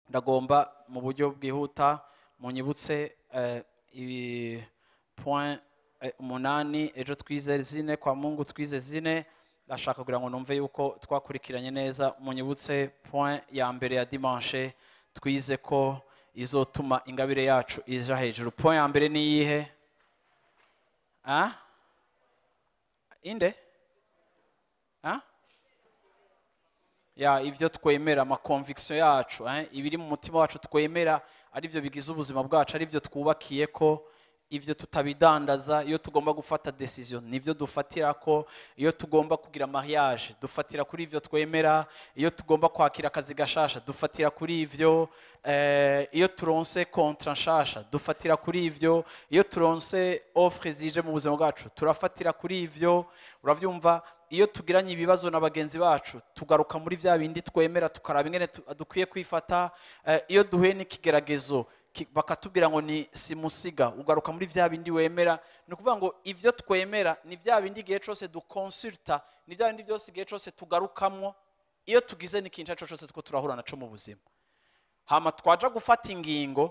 Ndagomba mu buryo bwihuta munyibutse point 8 ejo twize zine kwa Mungu twize zine. Ndashaka kugira ngo numve yuko twakurikiranye neza. Munyibutse point ya mbere ya dimanche twize ko izotuma ingabire yacu ija hejuru. Point ya mbere ni iyihe? Ah? Inde? Ah? Ya ivyo twemera, ama conviction yacu, ibiri mu mutima wacu twemera ari byo bigize ubuzima bwacu, ari byo twubakiye ko ivyo tutabidandaza. Iyo tugomba gufata decision nivyo dufatira ko, iyo tugomba kugira mariage dufatira kuri ivyo twemera, iyo tugomba kwakira akazi gashasha dufatira kuri ivyo, iyo turonse contrat nshasha dufatira kuri ivyo, iyo turonse offre zije mu buzima bwacu turafatira kuri ivyo. Uravyumva? Iyo tugiranye ibibazo na bagenzi bacu tugaruka muri vya bindi twemera, tukaraba ingene dukwiye kwifata. Iyo duhuye n'ikigeragezo bakatubwira ngo ni simusiga, ugaruka muri vya bindi wemera. Ni ukuvuga ngo ivyo twemera ni vya bindi igihe cose dukonsulta, ni vya bindi byose igihe cose tugarukamwo iyo tugize n'ikintu cyo cyose two turahura naco mu buzima. Hama twaja gufata ingingo,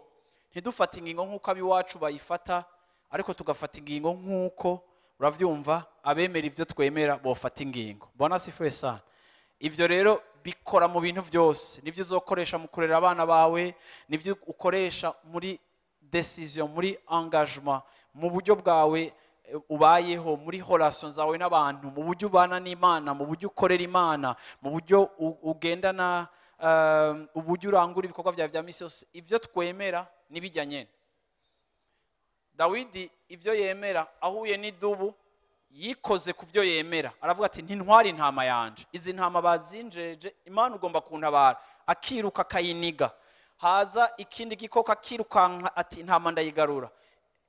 ntidufata ingingo nk'uko abiwacu bayifata, ariko tugafata ingingo nk'uko, uravyumva, abemera ivyo twemera bofata ingingo. Bwana sifiwe sana. Ivyo rero bikora mu bintu byose, nivyo uzokoresha mu kurera abana bawe, nivyo ukoresha muri decision, muri engagement, mu buryo bwawe ubayeho, muri relation zawe n'abantu, mu buryo ubana n'Imana, mu buryo ukorera Imana, mu buryo ugendana, uburyo urangura ibikorwa byawe bya misi yose. Ivyo twemera nibijya nyene. Dawidi ivyo yemera ahuye n'idubu yikoze ku byo yemera, aravuga ati ntintwari intama yanje, izi ntama bazinjeje, Imana ugomba kuntabara. Akiruka akayiniga, haza ikindi gikoko akirukanka ati intama ndayigarura.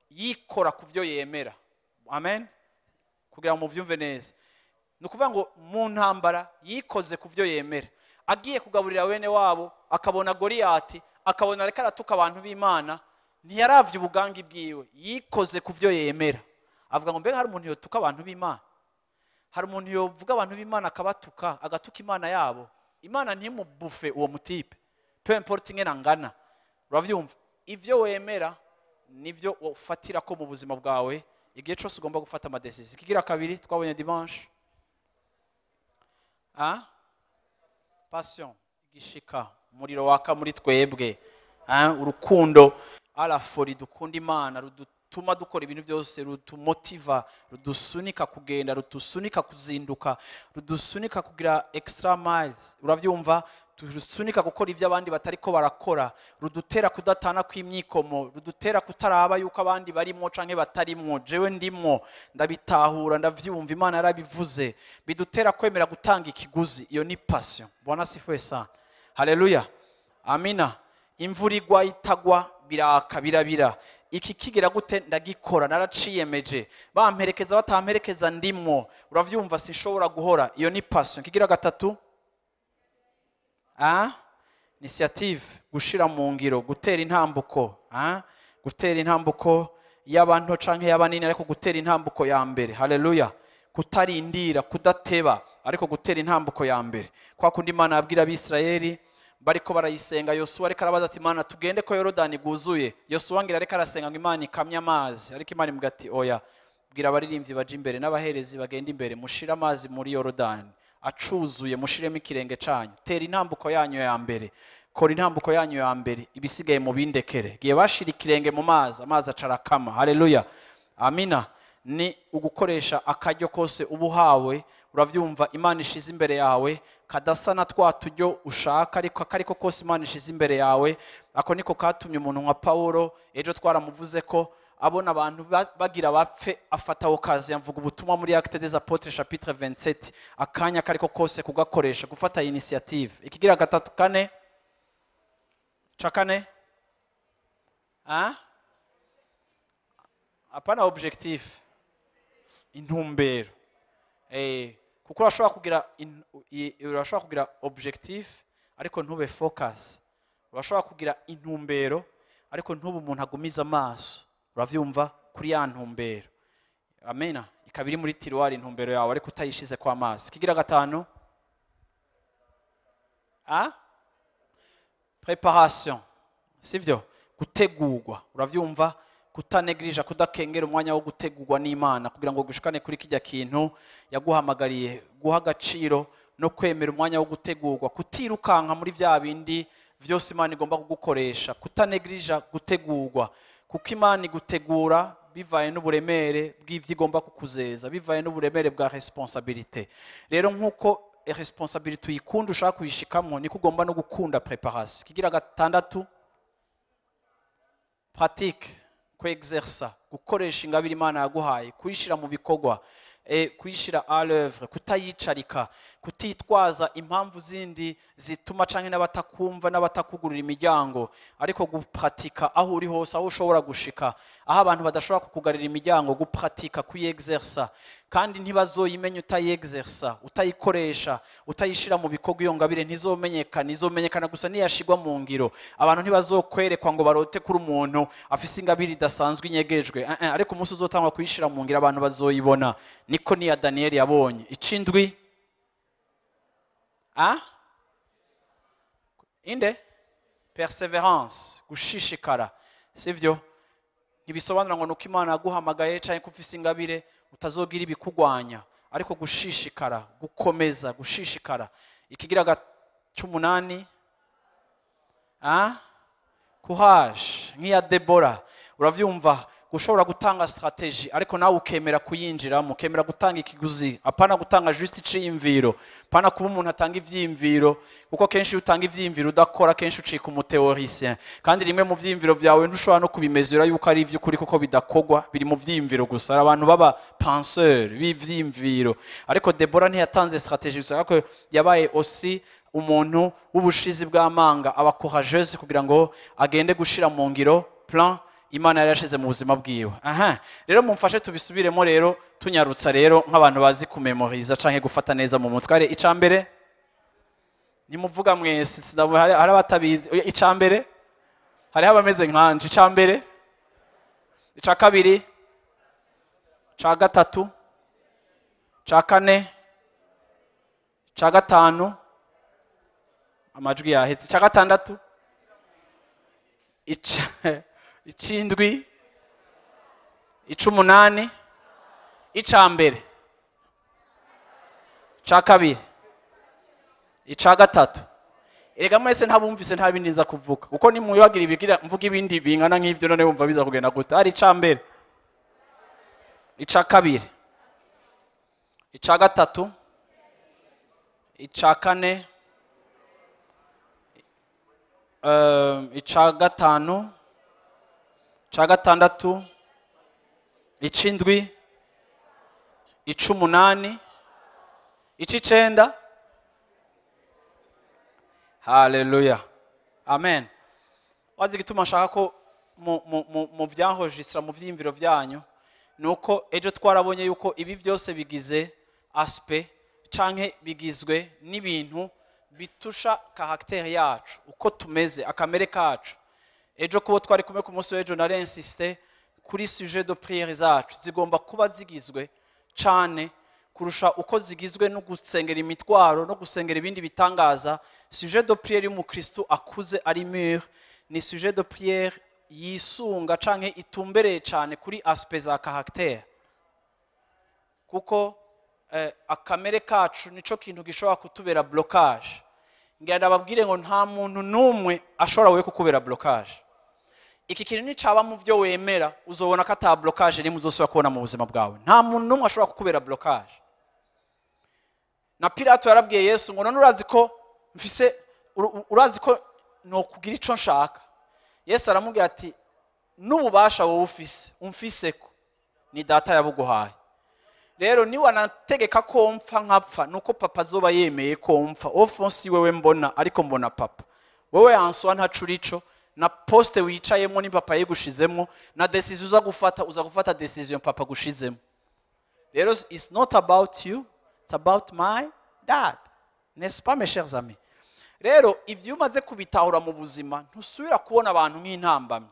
Yikora ku byo yemera. Amen. Kugira ngo muvyumve neza, ni ukuvuga ngo mu ntambara yikoze ku byo yemera. Agiye kugaburira bene wabo akabona Goliyati, akabona ariko aratuka abantu b'Imana, ntiyaravye ubugangi bwiwe, yikoze ku byo yemera. Avuga ngo mbega hari umuntu yotuka abantu b'Imana? Hari umuntu yovuga abantu b'Imana akabatuka, agatuka Imana yabo? Imana ntimubufe uwo mutipe, peu importe ingene angana. Uravyumva? Ivyo wemera nivyo ufatira ko mu buzima bwawe igihe cyose ugomba gufata ama decision. Kigira kabiri twabonye dimanche, ah, passion, igishika, umuriro waka muri twebwe, urukundo à la folie dukunda Imana rudutuma dukora ibintu byose, rutumotiva, rudusunika kugenda, rudusunika kuzinduka, rudusunika kugira extra miles. Uravyumva? Rusunika gukora ivyo abandi batariko barakora, rudutera kudatana kw'imyikomo, rudutera kutaraba yuko abandi barimwo canke batarimwo. Jewe ndimwo, ndabitahura, ndavyumva, Imana yarabivuze. Bidutera kwemera gutanga ikiguzi. Iyo ni passion. Bwana sifiwe sana. Haleluya, amina. Imvura igwa itagwa biraka birabira, iki kigira gute ndagikora, naraciyemeje, bamperekeza batamperekeza ndimwo. Uravyumva? Sinshobora guhora. Iyo ni passion. Kigira gatatu, ah, initiative, gushira mu ngiro, gutera intambuko, ah, gutera intambuko y'abantu canke y'abanini, ariko gutera intambuko ya mbere. Haleluya. Kutarindira, kudateba, ariko gutera intambuko ya mbere. Kwa kundi Imana yabwira Abisirayeli bariko barayisenga, Yosuwa ariko arabaza ati Imana tugende ko Yorodani guzuye. Yosuwa ngira ariko arasenga ngo Imana ikamye amazi, ariko Imana imuga ati oya, bwira abaririmbyi baje imbere n'abaherezi bagenda imbere, mushire amazi muri Yorodani acuzuye, mushiremo ikirenge canyu, tera intambuko yanyu ya mbere, kora intambuko yanyu ya mbere, ibisigaye mu bindekere. Giye bashira ikirenge mu mazi, amazi acarakama. Haleluya, amina. Ni ugukoresha akaryo kose ubuhawe. Uravyumva? Imana ishize imbere yawe kadasa na twa turyo ushaka, ariko akariko kose Imana ishize imbere yawe. Ako niko katumye umuntu nka Paulo, ejo twaramuvuze ko abona abantu bagira bapfe, afata occasion mvuga ubutumwa muri Actes des Apôtres chapitre 27. Akanya kariko kose kugakoresha, gufata initiative. Ikigira gatatu, kane, ca kane, ah, apana objectif, intumbero. Kuko urashobora kugira objectif ariko ntube focus. Urashobora kugira intumbero ariko ntube umuntu agumiza amaso, uravyumva, kuri ya ntumbero. Amena. Ikaba iri muri tiroir intumbero yawe, ariko utayishize kwa amaso. Kigira gatanu, ah, préparation, sivyo? Gutegurwa, uravyumva, kutanegrija, kudakengera umwanya wo gutegurwa n'Imana kugira ngo gushikane kuri kijya kintu yaguhamagariye, guha agaciro no kwemera umwanya wo gutegurwa, kutirukanka muri vya bindi vyose Imana igomba kugukoresha, kutanegrija gutegurwa, kuko Imana igutegura bivaye n'uburemere bw'ivyo igomba kukuzeza, bivaye n'uburemere bwa responsabilité. Rero nk'uko responsabilité uyikunda, ushaka kuyishikamwo, niko ugomba no gukunda préparation. Kigira gatandatu, pratique, kwexersa, gukoresha ingabire Imana yaguhaye, kuyishira mu bikorwa, kuyishira à l'œuvre, kutayicarika, kutitwaza impamvu zindi zituma canke n'abatakumva n'abatakugurira imiryango, ariko gupratika aho uri hose, aho ushobora gushika, aho abantu badashobora kukugarira imiryango, gupratika, kuyexersa. Kandi ntibazoyimenya utayexersa, utayikoresha, utayishira mu bikorwa. Iyo ngabire ntizomenyekana, izomenyekana gusa niyashigwa mu ngiro. Abantu ntibazokwerekwa ngo barote kuri umuntu afise ingabire idasanzwe inyegejwe. Ariko umunsi uzotangwa kuyishira mu ngiro, abantu bazoyibona. Niko niya Daniel yabonye. Icindwi, ah, inde persévérance, gushishikara, sivyo? Ntibisobanura ngo nuko Imana yaguhamagaye canke ko ufise ingabire utazogira ibikugwanya, ariko gushishikara, gukomeza, gushishikara. Ikigira c'umunani, ah, courage nk'iya Debora, uravyumva, gushobora gutanga stratégie ariko nawe ukemera kuyinjiramo, ukemera gutanga ikiguzi, apana gutanga juste iciyumviro, apana kuba umuntu atanga ivyiyumviro, kuko kenshi iyo utanga ivyiyumviro udakora, kenshi ucika umu théoricien. Kandi rimwe mu vyiyumviro vyawe ntushobora no kubimezura yuko ari ivy'ukuri, kuko bidakogwa, biri mu vyiyumviro gusa. Hari abantu baba penseur b'ivyiyumviro, ariko Debora ntiyatanze stratégie gusa, ariko yabaye aussi umuntu w'ubushizi bw'amanga, aba courageuse kugira ngo agende gushira mu ngiro plan Imana yari yashize mu buzima bwiwe. Aha rero mumfashe tubisubiremo rero, tunyarutsa rero nk'abantu bazi kumemoriza canke gufata neza mu mutwe. Ari ica mbere, nimuvuga mwese, hari abatabizi. Oya, ica mbere, hariho abameze nkanje. Ica mbere, ica kabiri, ica gatatu, ica kane, ica gatanu, amajwi yahetse, ica gatandatu, icindwi, icumunani, ica mbere, ica kabiri, ica gatatu. Erega mwese ntabumvise, nta bindi nza kuvuga, kuko nimuyobagira ibigira mvuga ibindi bingana nk'ivyo, none wumva biza kugenda gute? Ari ica mbere, ica kabiri, ica gatatu, ica kane, ica gatanu, ica gatandatu, icindwi, icumunani, icicenda. Haleluya, amen. Wazi igituma nshaka ko mu vyahojisira mu vyiyumviro vyanyu, nuko ejo twarabonye yuko ibi byose bigize aspect canke bigizwe n'ibintu bitusha caractère yacu, uko tumeze, akamere kacu. Ejo kubo twari kumwe ku munsi w'ejo, nari insisté kuri sujet de prière zacu zigomba kuba zigizwe cane kurusha uko zigizwe no gusengera imitwaro no gusengera ibindi bitangaza. Sujet de prière y'umukristo akuze ari mûr ni sujet de prière yisunga canke itumbereye cane kuri aspect za caractère, kuko akamere kacu nico kintu gishobora kutubera blocage. Ngira ndababwire ngo nta muntu n'umwe ashobora we kukubera blocage. Iki kintu nicaba mu byo wemera, uzobona ko ata blocage nimwe uzosubira kubona mu buzima bwawe. Nta muntu n'umwe ashobora kukubera blocage. Na Pilato yarabwiye Yesu ngo: "None urazi ko mfise, urazi ko nokugira ico nshaka?" Yesu aramubwira ati: N'ububasha wowe ufise, umfiseko, ni Data yabuguhaye. Rero niwanategeka ko mpfa nkapfa, nuko Papa azoba yemeye ko mpfa. Au fond si wewe mbona, ariko mbona Papa. Wewe answa ntacurico, na poste wicayemo ni Papa yigushizemo, na decision uza gufata, uza gufata decision Papa gushizemo. Rero it's not about you, it's about my dad, n'est-ce pas, mes chers amis? Rero ivyo umaze kubitahura mu buzima, ntusubira kubona abantu nk'intambamyi,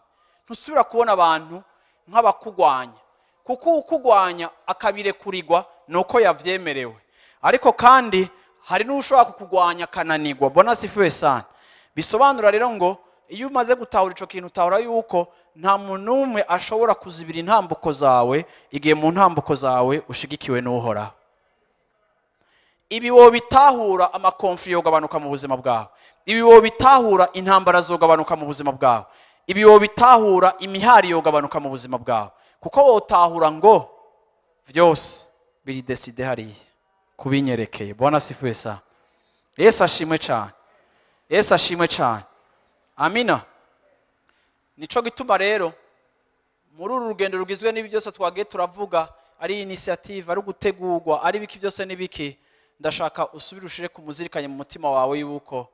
ntusubira kubona abantu nk'abakugwanya, kuko ukugwanya akabirekurirwa nuko yavyemerewe. Ariko kandi hari n'ushobora kukugwanya akananigwa. Bwana asifiwe sana. Bisobanura rero ngo iyo umaze gutahura ico kintu, utahura yuko nta muntu n'umwe ashobora kuzibira intambuko zawe igihe mu ntambuko zawe ushigikiwe n'Uhoraho. Ibi wobitahura, ama conflits yogabanuka mu buzima bwawe. Ibi wobitahura, intambara zogabanuka mu buzima bwawe. Ibi wobitahura, imihari yogabanuka mu buzima bwawe, kuko wotahura ngo vyose biri décidé hariya kubinyerekeye. Bwana asifiwe sana. Yesu ashimwe cyane, Yesu ashimwe cyane. Amina. Nico gituma rero muri uru rugendo rugizwe n'ibi byose twagiye turavuga, ari initiative, ari gutegurwa, ari biki byose n'ibiki, ndashaka usubire ushire ku muzirikanye mu mutima wawe yuko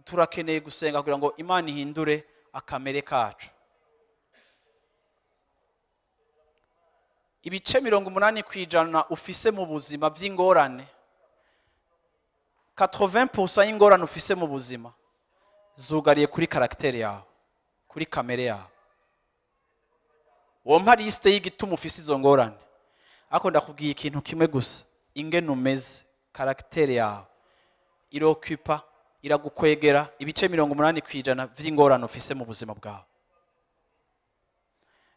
turakeneye gusenga kugira ngo Imana ihindure akamere kacu. Ibice 80% ufise mu buzima by'ingorane, 80% y'ingorane ufise mu buzima zugariye kuri caractère yawe, kuri kamere yawe. Wompa liste y'igituma ufise izo ngorane, ariko ndakubwiye ikintu kimwe gusa: ingene umeze, caractère yawe irokupa, iragukwegera ibice 80% vy'ingorane ufise mu buzima bwawe.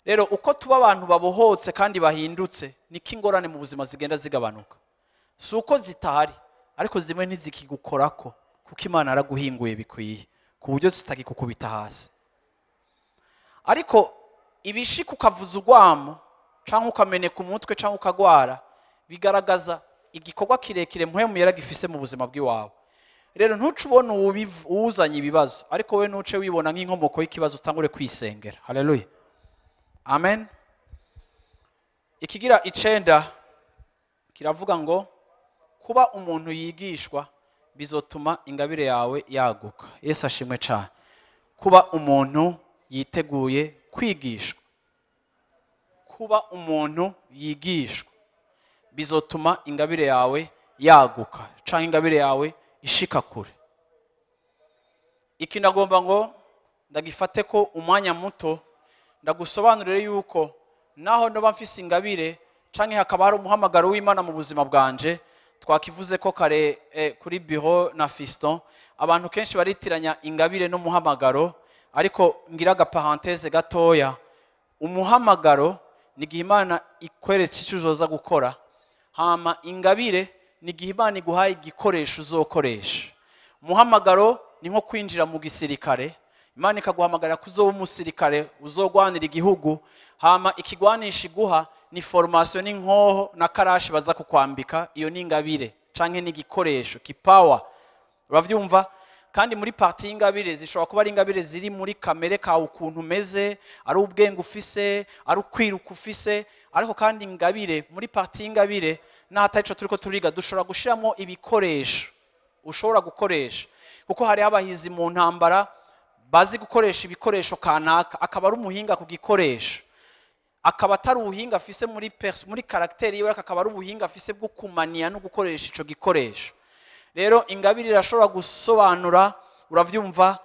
Rero uko tuba abantu babohotse kandi bahindutse, niko ingorane mu buzima zigenda zigabanuka. Si uko zitahari, ariko zimwe ntizikigukorako, kuko Imana yaraguhinguye bikwiye ku buryo zitagikukubita hasi. Ariko ibishika ukavuza urwamo canke ukameneka umutwe canke ukagwara, bigaragaza igikorwa kirekire Mpwemu yaragifise mu buzima bw'iwawe. Rero ntuce ubona uwuzanye ibibazo, ariko we ntuce wibona nk'inkomoko y'ikibazo, utangure kwisengera. Haleluya, amen. Ikigira 9 kiravuga ngo kuba umuntu yigishwa bizotuma ingabire yawe yaguka. Yesu ashimwe cyane. Kuba umuntu yiteguye kwigishwa, kuba umuntu yigishwa bizotuma ingabire yawe yaguka canke ingabire yawe ishika kure. Iki ndagomba ngo ndagifate ko umwanya muto ndagusobanurire yuko naho noba mfise ingabire canke hakaba hari umuhamagaro w'Imana mu buzima bwanje. Twakivuze ko kare kuri bureau na Fiston, abantu kenshi baritiranya ingabire n'umuhamagaro, ariko ngira aga parenthèse gatoya. Umuhamagaro ni igihe Imana ikweretse icyo uzoza gukora, hama ingabire ni igihe Imana iguhaye igikoresho uzokoresha. Umuhamagaro ni nko kwinjira mu gisirikare, Imana ikaguhamagara ko uzoba umusirikare uzogwanira igihugu, hama ikigwanisha iguha ni formation n'inkoho na karashi baza kukwambika. Iyo ni ingabire canke ni igikoresho, kipawa. Uravyumva? Kandi muri partie y'ingabire zishobora kuba ari ingabire ziri muri kamere kawe, ukuntu umeze, ari ubwenge ufise, ari ukwiruka ufise. Ariko kandi ingabire, muri partie y'ingabire, n'ahatari ico turiko turiga, dushobora gushiramo ibikoresho ushobora gukoresha, kuko hariho abahizi mu ntambara bazi gukoresha ibikoresho kanaka, akaba ari umuhinga ku gikoresho, akaba atari ubuhinga afise muri caractère yiwe, ariko akaba ari ubuhinga afise bwo kumaniya no gukoresha ico gikoresho. Rero ingabire irashobora gusobanura, uravyumva,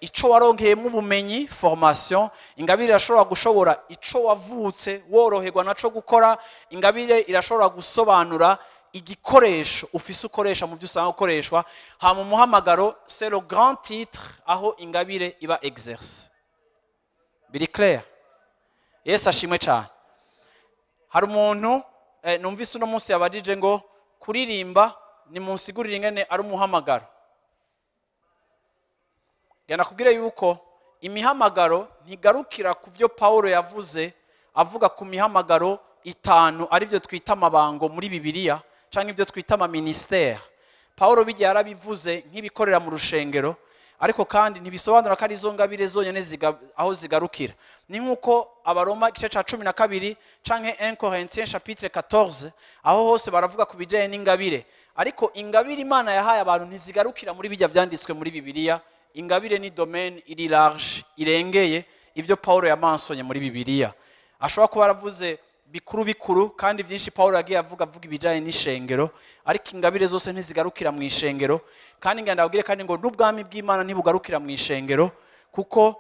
ico waronkeyemo ubumenyi, formation. Ingabire irashobora gushobora ico wavutse woroherwa naco gukora. Ingabire irashobora gusobanura igikoresho ufise ukoresha mu byo usanga ukoreshwa. Hama umuhamagaro, c'est le grand titre aho ingabire iba exerce. Biri clair? Yesu ashimwe cyane. Hari umuntu numvise uno munsi yabajije ngo kuririmba nimunsigurire ingene ari umuhamagaro. Genda kubwire yuko imihamagaro ntigarukira ku byo Paulo yavuze avuga ku mihamagaro 5, arivyo twita amabango muri Bibiliya canke ibyo twita ama ministère. Paulo bijya yarabivuze nk'ibikorera mu rushengero, Ariko kandi ntibisobanura ko ari izo ngabire zonyine aho zigarukira. Ni nk'uko Abaroma igice cya 12 canke 1 Corinthiens chapitre 14, aho hose baravuga ku bijyanye n'ingabire. Ariko ingabire Imana yahaye abantu ntizigarukira muri bijya byanditswe muri Bibiliya. Ingabire ni domaine iri large, irengeye ibyo Paulo yamansonye muri Bibiliya. Ashobora kuba yaravuze bikuru bikuru, kandi byinshi Paulo yagiye avuga ibijyanye n'ishengero, ariko ingabire zose ntizigarukira mu ishengero. Kandi ngenda ndababwire kandi ngo n'ubwami bw'Imana ntibugarukira mu ishengero, kuko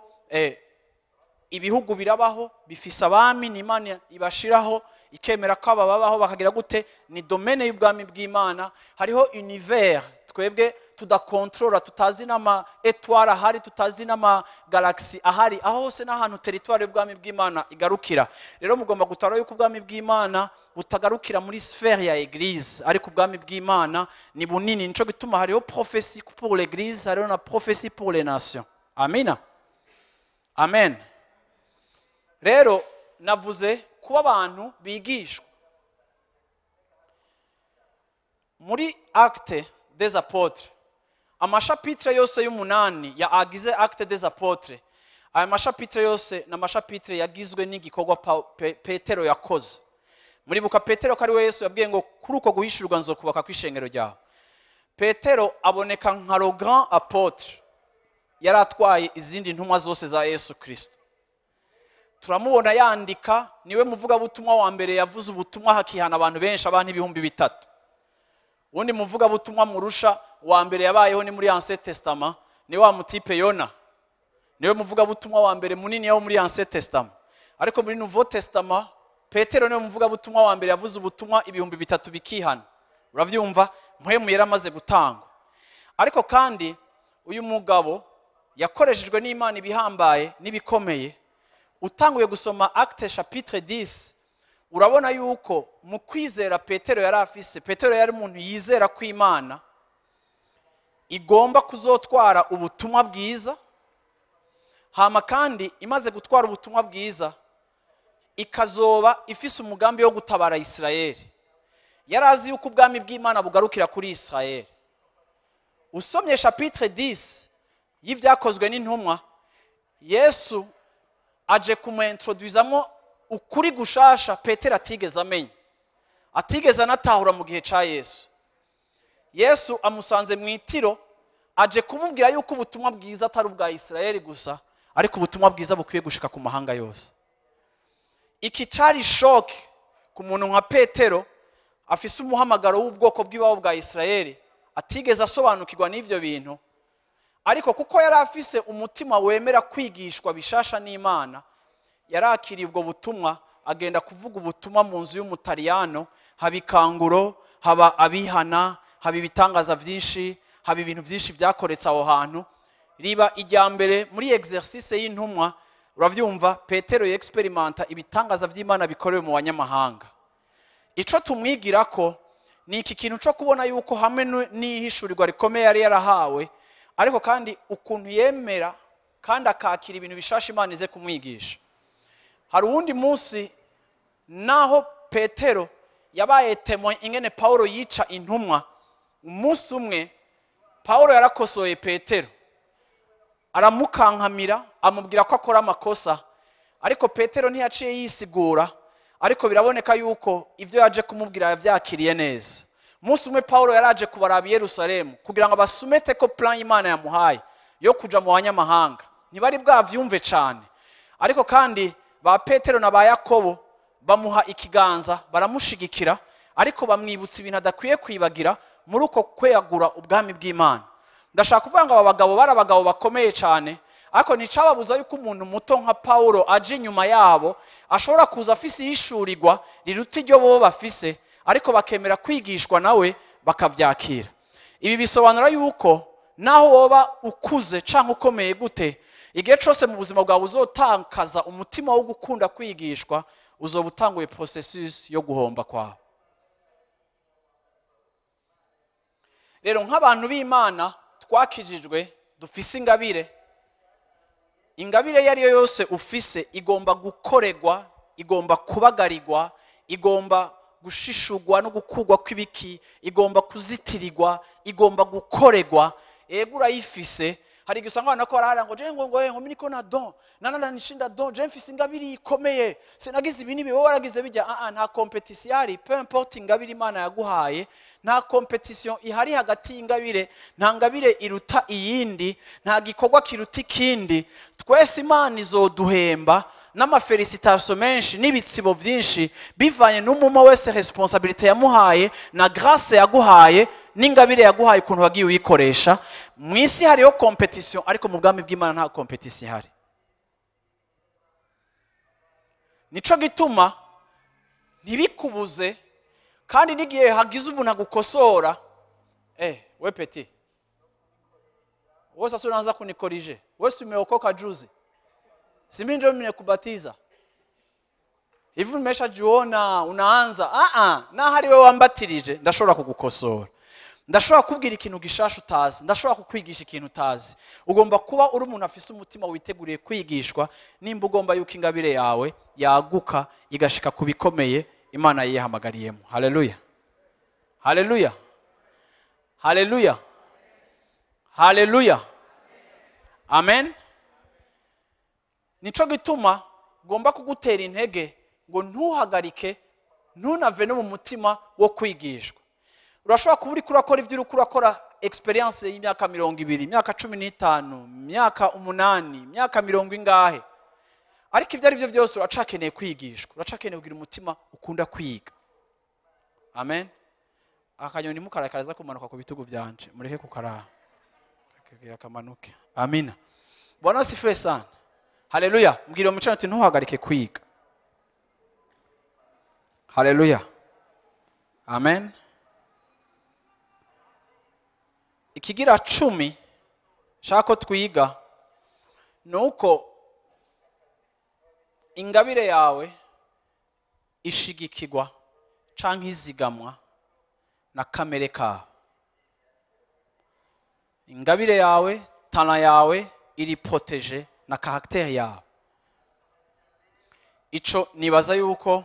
ibihugu birabaho bifise abami, ni Imana ibashiraho ikemera ko aba babaho bakagira gute, ni domaine y'ubwami bw'Imana. Hariho univers twebwe tudakontorora, tutazi n'ama étoile ahari, tutazi n'ama galaxy ahari, aho hose n'ahantu territoire y'ubwami bw'Imana igarukira. Rero mugomba gutara yuko ubwami bw'Imana butagarukira muri sphère ya église, ariko ubwami bw'Imana ni bunini. Nico gituma hariho prophétie pour l'église, hariho na prophétie pour les nations. Amina, amen. Rero navuze kuba abantu bigishwa muri Acte des Apôtres, amashapitre yose y'umunani ya agize Acte des Apôtres. Aya mashapitre yose ni amashapitre yagizwe n'igikorwa Petero yakoze. Muribuka Petero ko ari we Yesu yabwiye ngo kuri uko guhishurwa nzokubaka kw'ishengero ryawe. Petero aboneka nka le grand apôtre, yari atwaye izindi ntumwa zose za Yesu Kristo. Turamubona yandika, niwe muvugabutumwa wa mbere yavuze ubutumwa hakihana abantu benshi, abantu 3000. Undi muvugabutumwa murusha wa mbere yabayeho ni muri Ancien Testament, ni wa mutipe Yona. Niwe muvugabutumwa wa mbere munini yaho muri Ancien Testament. Ariko muri Nouveau Testament, Petero niwe muvugabutumwa wa mbere yavuze ubutumwa 3000 bikihana. Uravyumva, mpwemu yaramaze gutangwa. Ariko kandi uyu mugabo yakoreshejwe n'Imana ibihambaye n'ibikomeye. Utanguye gusoma Acte chapitre 10, urabona yuko mu kwizera Petero yari afise, Petero yari umuntu yizera ko Imana igomba kuzotwara ubutumwa bwiza, hama kandi imaze gutwara ubutumwa bwiza ikazoba ifise umugambi wo gutabara Israeli. Yari azi yuko ubwami bw'Imana bugarukira kuri Israeli. Usomye chapitre 10 y'ivyakozwe n'intumwa, Yesu aje kumuintroduisamo ukuri gushasha Petero atigeze amenya, atigeze anatahura mu gihe ca Yesu. Yesu amusanze mu itiro, aje kumubwira yuko ubutumwa bwiza atari ubwa Israeli gusa, ariko ubutumwa bwiza bukwiye gushika ku mahanga yose. Iki cari shock ku muntu nka Petero afise umuhamagaro w'ubwoko bw'iwabo bwa Israeli, atigeze asobanukirwa n'ivyo bintu. Ariko kuko yari afise umutima wemera kwigishwa bishasha n'Imana, yarakiriye ubwo butumwa, agenda kuvuga ubutumwa mu nzu y'umutaliyano, haba ikanguro, haba abihana, haba ibitangaza vyinshi, haba ibintu vyinshi vyakoretse aho hantu. Riba ijya mbere muri exercice y'intumwa, uravyumva, Petero yexperimenta ibitangaza vy'Imana bikorewe mu banyamahanga. Ico tumwigirako ni iki kintu co kubona yuko hamwe n'ihishurirwa rikomeye yari yarahawe, ariko kandi ukuntu yemera kandi akakira ibintu bishasha Imana ize kumwigisha. Hari uwundi munsi naho Petero yabaye témoin ingene Paulo yica intumwa. Umunsi umwe Paulo yarakosoye Petero, aramukankamira, amubwira ko akora amakosa, ariko Petero ntiyaciye yisigura, ariko biraboneka yuko ivyo yaje kumubwira yavyakiriye neza. Umunsi umwe Paulo yaraje kubaraba i Yerusalemu kugira ngo abasumete ko plan Imana yamuhaye yo kuja mu banyamahanga. Ntibari bwavyumve cane, ariko kandi ba Petero na ba Yakobo bamuha ikiganza baramushigikira, ariko bamwibutsa ibintu adakwiye kwibagira muri uko kwegura ubwami bw'Imana. Ndashaka kuvuga ngo aba bagabo bari abagabo bakomeye cyane, ariko nticababuza yuko umuntu muto nka Paulo aje inyuma yabo ashobora kuza afise ihishurirwa riruta iryo bo bafise, ariko bakemera kwigishwa nawe bakavyakira. Ibi bisobanura yuko naho woba ukuze canke ukomeye gute, igihe cose mu buzima bwawe uzotakaza umutima wo gukunda kwigishwa, uzoba utanguye processus yo guhomba kwawe. Rero nk'abantu b'Imana twakijijwe, dufise ingabire, ingabire iyo ari yo yose ufise igomba gukoregwa, igomba kubagarirwa, igomba gushishurwa no gukugwa kw'ibiki, igomba kuzitirirwa, igomba gukoregwa. Ego urayifise. Hari igihe usanga abantu ko barahara ngo je ngo mimi niko na don, nana nishinda don, je mfise ingabire ikomeye, sinagize ibi n'ibi, wowe waragize bijya. Nta competition ihari, peu importe ingabire Imana yaguhaye, nta competition ihari hagati y'ingabire, nta ngabire iruta iyindi, nta gikorwa kiruta ikindi. Twese Imana izoduhemba n'amafelicitation menshi n'ibitsibo byinshi bivanye n'umuma wese responsabilité yamuhaye na grâce yaguhaye n'ingabire yaguhaye ukuntu wagiye uyikoresha. Mu isi hariho competition, ariko mu bwami bw'Imana nta competition ihari. Nico gituma ntibikubuze, kandi n'igihe hagize umuntu agukosora, we petit, wewe sasa unaanza kunikorije, wewe umeokoka juzi, si mimi ndio nimekubatiza hivi, umeshajiona unaanza. Na hari wewe wambatirije, ndashobora kugukosora, ndashobora kubwira ikintu gishasha utazi, ndashobora kukwigisha ikintu utazi. Ugomba kuba uri umuntu afise umutima witeguriye kwigishwa, nimba ugomba yuko ingabire yawe yaguka igashika ku bikomeye Imana yihamagariyemo. Haleluya, haleluya, haleluya, haleluya, amen. Nico gituma ngomba kugutera intege ngo ntuhagarike, ntunave no mu mutima wo kwigishwa. Urashobora kuba uriko urakora ivyo uriko urakora experience y'imyaka 20, imyaka 15, imyaka 8, imyaka 70 ingahe, ariko ivyo ari byo byose uracakeneye kwigishwa, uracakeneye kugira umutima ukunda kwiga. Amen. Akanyoni mukarakaraza kumanuka ku bitugu byanje, mureke kukaraha kagira kamanuke. Amina. Bwana asifiwe sana. Haleluya. Mbwira umucana ati ntuhagarike kwiga. Haleluya, amen. Ikigira 10 nshaka ko twiga nuko ingabire yawe ishigikirwa canke izigamwa na kamere kawe. Ingabire yawe, tana yawe iri protege na caractère yawe. Ico nibaza yuko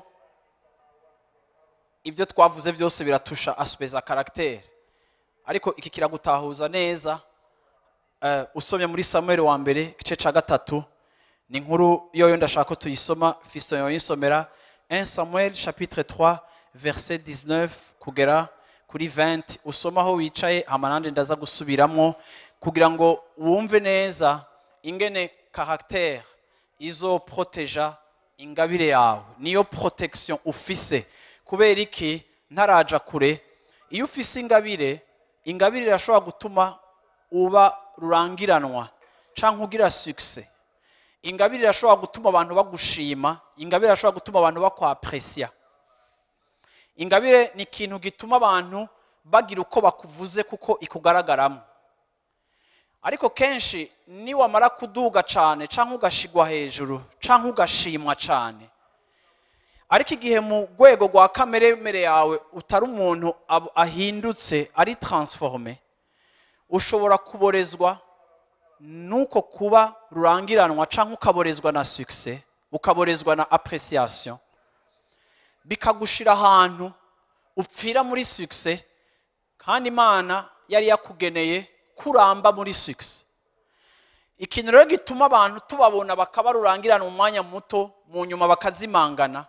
ibyo twavuze byose biratusha aspect za caractère, ariko iki kiragutahuza neza. Usomye muri Samuel wa mbere igice ca 3, ni inkuru yoyo ndashaka ko tuyisoma, Fiston yoyisomera. 1 Samuel chapitre 3 verset 19 kugera kuri 20. Usoma aho wicaye, amanande ndaza gusubiramo kugira ngo wumve neza ingene caractère izo proteja ingabire yawe, niyo protection ufise. Kubera iki ntaraja kure, iyo ufise ingabire, ingabire irashobora gutuma uba rurangiranwa canke ugira succès. Ingabire irashobora gutuma abantu bagushima, ingabire irashobora gutuma abantu bakwaprecia. Ingabire ni ikintu gituma abantu bagira uko bakuvuze kuko ikugaragaramo. Ariko kenshi ni wamara kuduga cane canke ugashigwa hejuru canke ugashimwa cane, ariko igihe mu rwego rwa kamere yawe utari umuntu ahindutse ari transforme, ushobora kuborezwa nuko kuba rurangiranwa canke ukaborezwa na succès, ukaborezwa na appréciation, bikagushira ahantu upfira muri succès, kandi Imana yari yakugeneye kuramba muri succès. Ikintu rero gituma abantu tubabona bakaba rurangirana mu mwanya muto, mu nyuma bakazimangana,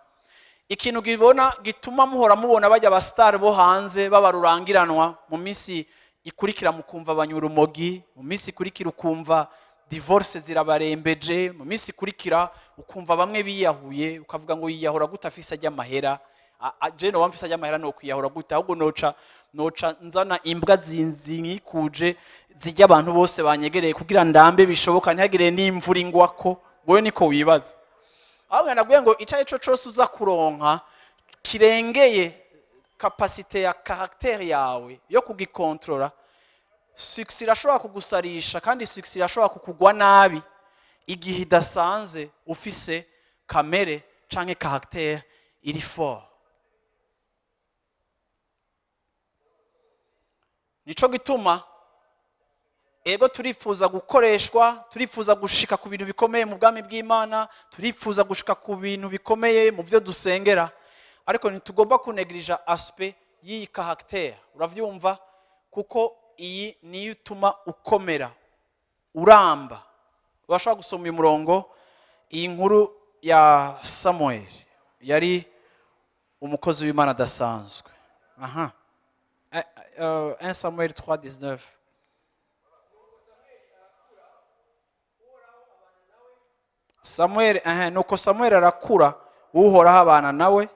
ikintu gibona gituma muhora mubona bajya ba star bo hanze babarurangiranwa mu minsi ikurikira mukumva abanyurumogi, mu minsi ikurikira ukumva divorce zirabarembeje, mu minsi ikurikira ukumva bamwe biyahuye, ukavuga ngo yiyahura gute afise ajya amahera. Je no wamfise ajya amahera no kwiyahura gute, ahubwo noca nzana imbwa zinzinkikuje zijya abantu bose banyegereye kugira ndambe bishoboka ntihagire n'imvura ingwako. Wewe niko wibaza. Aho nabwiye ngo icaye cyo cyose uza kuronka kirengeye capacité ya caractère yawe yo kugikontrola, succès irashobora kugusarisha kandi succès irashobora kukugwa nabi igihe idasanze ufise kamere canke caractère iri fort. Nico gituma ego turifuza gukoreshwa, turifuza gushika ku bintu bikomeye mu bwami bw'Imana, turifuza gushika ku bintu bikomeye mu byo dusengera, ariko ntitugomba kunegrija aspect y'iyi caractère. Uravyumva? Kuko iyi niyo ituma ukomera, Uramba. Urashobora gusoma uyu murongo. Iyi nkuru ya Samuel yari umukozi w'Imana adasanzwe. Aha, 1 Samuel 3:19. Samuel, nuko Samuel arakura, Uhoraho abana nawe.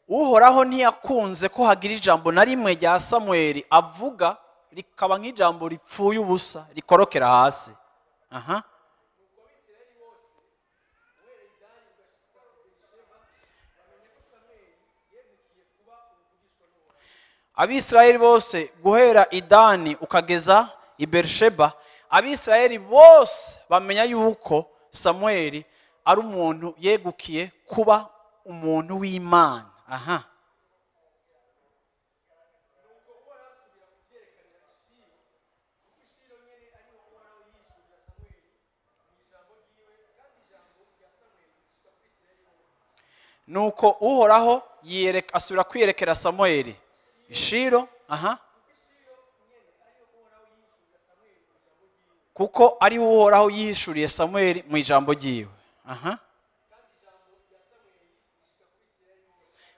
Uhoraho ntiyakunze ko hagira ijambo na rimwe rya Samuel avuga rikaba nk'ijambo ripfuye ubusa rikorokera hasi. Aha. Abisirayeli bose guhera i Dani ukageza i Bersheba, Abisirayeli bose bamenya yuko Samuel ari umuntu yegukiye kuba umuntu w'Imana. Aha. Nuko Uhoraho asubira kwiyerekera Samuel Shilo. Aha. Kuko ari Uhoraho yihishuriye Samuel mu ijambo ryiwe. Aha.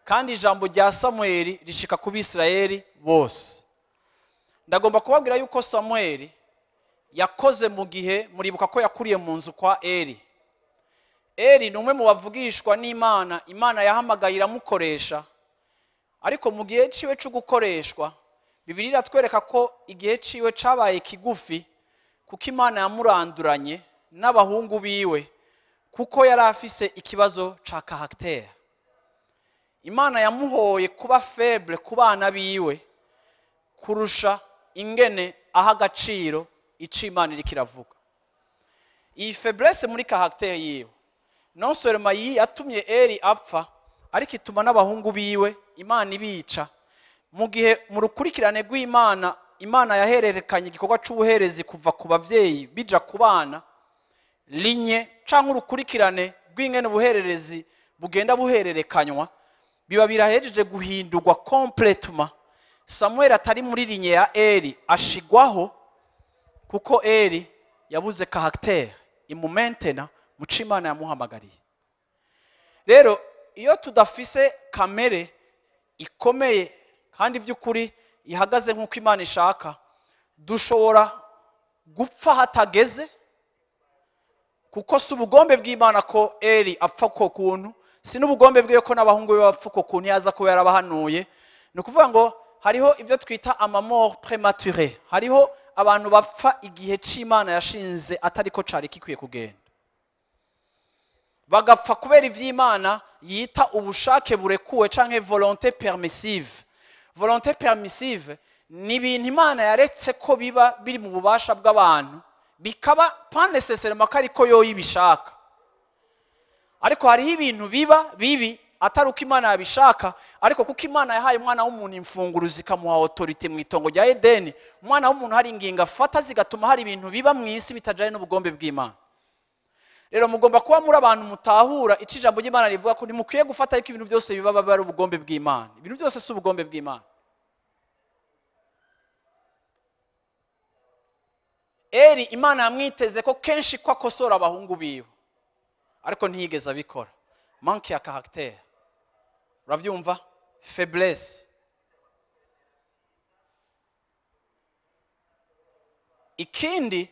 Kandi ijambo rya Samuel rishika ku Bisirayeli bose. Ndagomba kubabwira yuko Samuel yakoze mu gihe, muribuka ko yakuriye mu nzu kwa Eli. Eli ni umwe mu bavugishwa n'Imana, Imana yahamagaye iramukoresha. Ariko mu gihe ciwe cyo gukoreshwa, Bibiliya iratwereka ko igihe ciwe cabaye kigufi, kuko Imana yamuranduranye n'abahungu biwe, kuko yari afise ikibazo ca caractère. Imana yamuhoye kuba faible ku bana biwe kurusha ingene aha agaciro ico Imana iriko iravuga. Iyi faiblesse muri caractère yiwe non seulement yatumye Eli apfa, ariko ituma n'abahungu biwe Imana ibica. Mu gihe mu rukurikirane rw'Imana, Imana yahererekanye igikorwa c'ubuherezi kuva ku bavyeyi bija ku bana, linye canke urukurikirane rw'ingene ubuhererezi bugenda buhererekanywa biba birahejeje guhindurwa complètement. Samuel atari muri linye ya Eli ashigwaho kuko Eli yabuze caractère imumentena muco Imana yamuhamagariye. Rero iyo tudafise kamere ikomeye kandi by'ukuri ihagaze nk'uko Imana ishaka, dushobora gupfa hatageze, kuko si ubugombe bw'Imana ko Eli apfa ko kuntu, si n'ubugombe bwiwe ko n'abahungu be bapfa ko kuntu yaza kuba yarabahanuye. Ni ukuvuga ngo hariho ibyo twita amamort prématuré, hariho abantu bapfa igihe c'Imana yashinze atariko cari gikwiye kugenda, bagapfa kubera ivy'Imana yita ubushake burekuwe canke volonté permissive. Volonté permissive ni ibintu Imana yaretse ko biba biri mu bubasha bw'abantu, bikaba pas nécessairement ko ariko yo yibishaka, ariko hariho ibintu biba bibi atari uko Imana yabishaka, ariko kuko Imana yahaye umwana w'umuntu imfunguro zikamuha autorité mu itongo rya Edeni, umwana w'umuntu hari ingingo afata zigatuma hari ibintu biba mu isi bitajanye n'ubugombe bw'Imana. Rero mugomba kuba muri abantu mutahura ico ijambo ry'Imana rivuga, ko ntimukwiye gufata yuko ibintu byose biba ari ubugombe bw'Imana. Ibintu byose si ubugombe bw'Imana. Eli Imana yamwiteze ko kenshi ko akosora abahungu biwe, ariko ntiyigeze abikora. Manque ya caractère, uravyumva, faiblesse. Ikindi,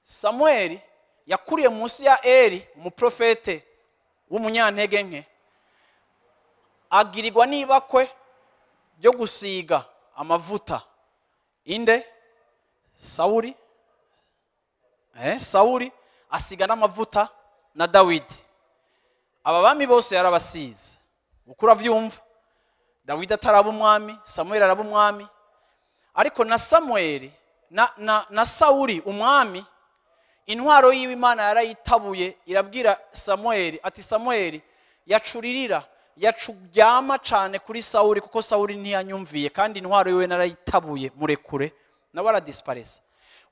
Samuel yakuriye munsi ya Eli, umuprofete w'umunyantege nke, agirirwa n'ibakwe ryo gusiga amavuta inde Sawuli. Sawuli asiga n'amavuta na Dawidi. Aba bami bose yarabasize. Uko uravyumva, Dawidi ataraba umwami, Samuel araba umwami, ariko na Samuel na Sawuli umwami, intwaro yiwe Imana yarayitabuye, irabwira Samuel ati Samuel yacuririra yacuryama cane kuri Sawuli, kuko Sawuli ntiyanyumviye kandi intwaro yiwe narayitabuye, murekure. Nawe aradisparesa.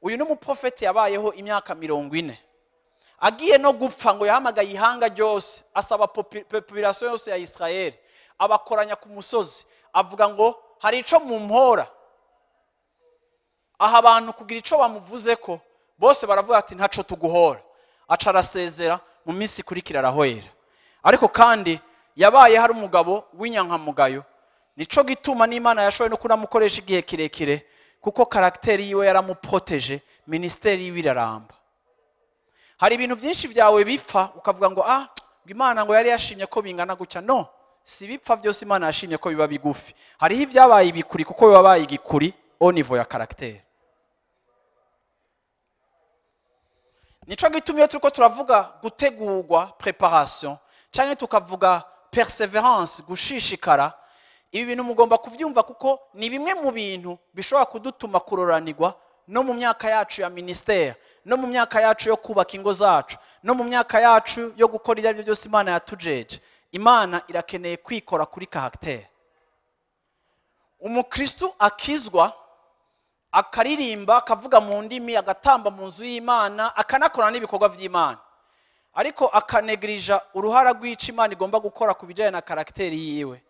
Uyu ni umuprofeti yabayeho imyaka 40, agiye no gupfa ngo yahamagaye ihanga ryose, asaba population yose ya Israel, abakoranya ku musozi, avuga ngo hari ico mumpora. Aha abantu kugira ico bamuvuze ko bose baravuga ati ntaco tuguhora, aca arasezera, mu minsi ikurikira arahwera. Ariko kandi yabaye hari umugabo w'inyankamugayo. Nico gituma n'Imana yashoboye no kunamukoresha igihe kirekire, kuko caractère yiwe yaramuproteje, ministère yiwe iraramba. Hari ibintu byinshi byawe bipfa ukavuga ngo ah, Imana ngo yari yashimye ko bingana gutya. No, si bipfa byose Imana yashimye ko biba bigufi. Hariho ibyabaye ibikuri kuko bibabaye igikuri au niveau ya caractère. Nico gituma iyo turiko turavuga gutegurwa, préparation, canke tukavuga persévérance, gushishikara, ibi bintu mugomba kuvyumva kuko ni bimwe mu bintu bishobora kudutuma kuroranirwa no mu myaka yacu ya ministère, no mu myaka yacu yo kubaka ingo zacu, no mu myaka yacu yo gukora ibyo byose Imana yatujeje. Imana irakeneye kwikora kuri caractère. Umukristo akizwa akaririmba, akavuga mu ndimi, agatamba mu nzu y'Imana, akanakora n'ibikorwa vy'Imana, ariko akanegrija uruhara rw'ico Imana igomba gukora ku bijanye na caractère yiwe.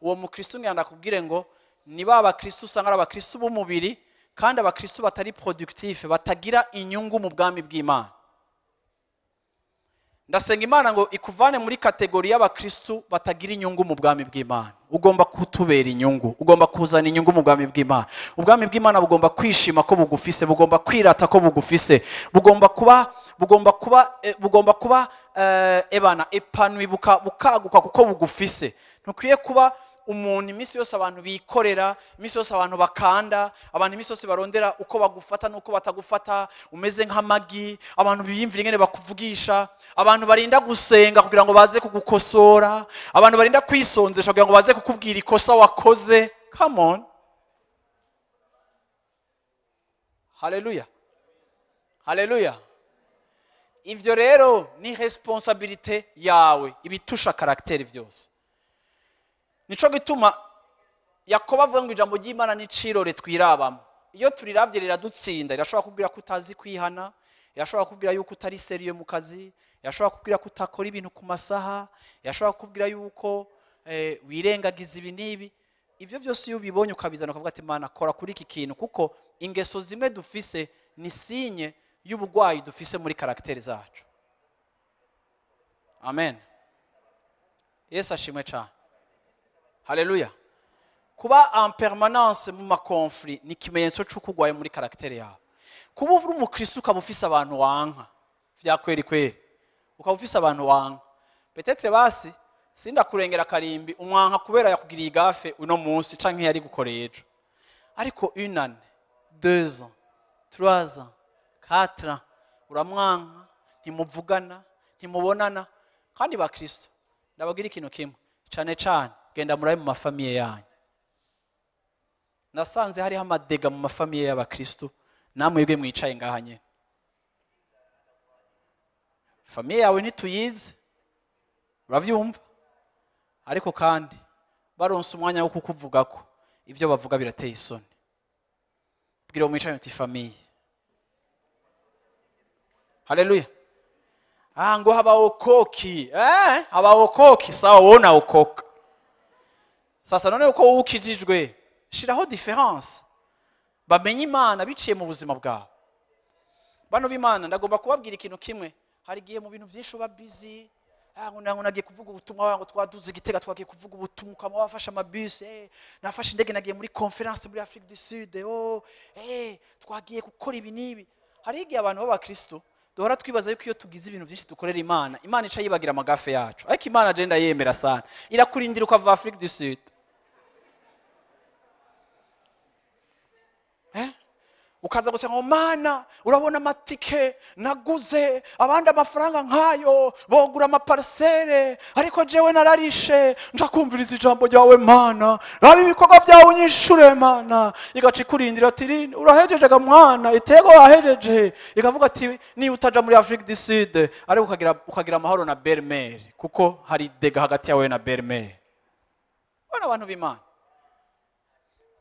Uwo mukristo ngenda kubwire ngo ni ba bakristo usanga ari abakristo b'umubiri, kandi abakristo batari productif, batagira inyungu mu bwami bw'Imana. Ndasenga Imana ngo ikuvane muri kategori y'abakristo batagira inyungu mu bwami bw'Imana. Ugomba kutubera inyungu, ugomba kuzana inyungu mu bwami bw'Imana. Ubwami bw'Imana bugomba kwishima ko bugufise, bugomba kwirata ko bugufise, bugomba kuba ebana epanui, bukaguka kuko bugufise. Ntukwiye kuba umuntu iminsi yose abantu bikorera, iminsi yose abantu bakanda, abantu iminsi yose barondera uko bagufata n'uko batagufata, umeze nk'amagi, abantu biyimvira ingene bakuvugisha, abantu barinda gusenga kugira ngo baze kugukosora, abantu barinda kwisonzesha kugira ngo baze kukubwira ikosa wakoze. Come on. Haleluya. Haleluya. Ivyo rero ni responsabilité yawe, ibitusha caractère vyose. Nico gituma Yakobo avuga ngo ijambo ry'Imana ni cirore twirabamo. Iyo turiravye riradutsinda, irashobora kubwira ko utazi kwihana, irashobora kubwira yuko utari sérieux mu kazi, irashobora kubwira ko utakora ibintu ku masaha, irashobora kubwira yuko wirengagiza ibi n'ibi. Ivyo byose iyo ubibonye ukabizana ukavuga ati Imana kora kuri iki kintu, kuko ingeso zimwe dufise ni signe y'ubugwayi dufise muri caractère zacu. Amen. Yesu ashimwe cyane. Haleluya. Kuba en permanence mu ma conflit ni kimenyetso c'ukugwaye muri caractère yawe. Kuba uri umukristo ukaba ufise abantu wanka vya kweri kweri, ukaba ufise abantu wanka, peut-être basi sindakurengera karimbi umwanka kubera yakugiriye igafe uno munsi canke yari gukoreye ejo, ariko une année, 2 ans, 3 ans, 4 ans uramwanka, ntimuvugana, ntimubonana. Kandi ba Kristo ndababwira ikintu kimwe cane cane, genda murabe mu mafamiye yanyu. Nasanze hariho amadega mu mafamiye y'abakristo, namwe mwicaye ngaha nyene. Famiye yawe ntituyizi, uravyumva, ariko kandi baronse umwanya wo kukuvugako ivyo bavuga birateye isoni. Bwira mwicaye uti famiye. Haleluya. Ah, ngo habaokoki. Habaokoki, sawa wona okoka. Sasa none uko ukijijwe, shiraho difference. Bamenye Imana biciye mu buzima bwawe. Bano b'Imana ndagomba kubabwira ikintu kimwe. Hari gihe mu bintu byinshi uba busy, ngo nagiye kuvuga ubutumwa, ngo twaduze igitega twagiye kuvuga ubutumwa, ukama wafashe amabus, nafashe indege nagiye muri conference muri Afrique du Sud, twagiye gukora ibi n'ibi. Hari igihe abantu b'abakristo duhora twibaza yuko iyo tugize ibintu byinshi dukorera Imana, Imana ica yibagira amagafe yacu. Ariko Imana agenda yemera sana, irakurindira ukava Afrique du Sud. Ukaza gusenga ngo Mana urabona amatike naguze, abandi amafaranga nkayo bogura amaparcelle, ariko jewe nararishe nja kumviriza ijambo ryawe Mana, raba ibikorwa byawe unyishure Mana. Igaca ikurindira ati urahejeje ga mwana, itego wahejeje. Ikavuga ati niba utaja muri Afrique du Sud ariko ukagira amahoro na belle-mère, kuko hari dega hagati yawe na belle-mère. Bana abantu b'Imana,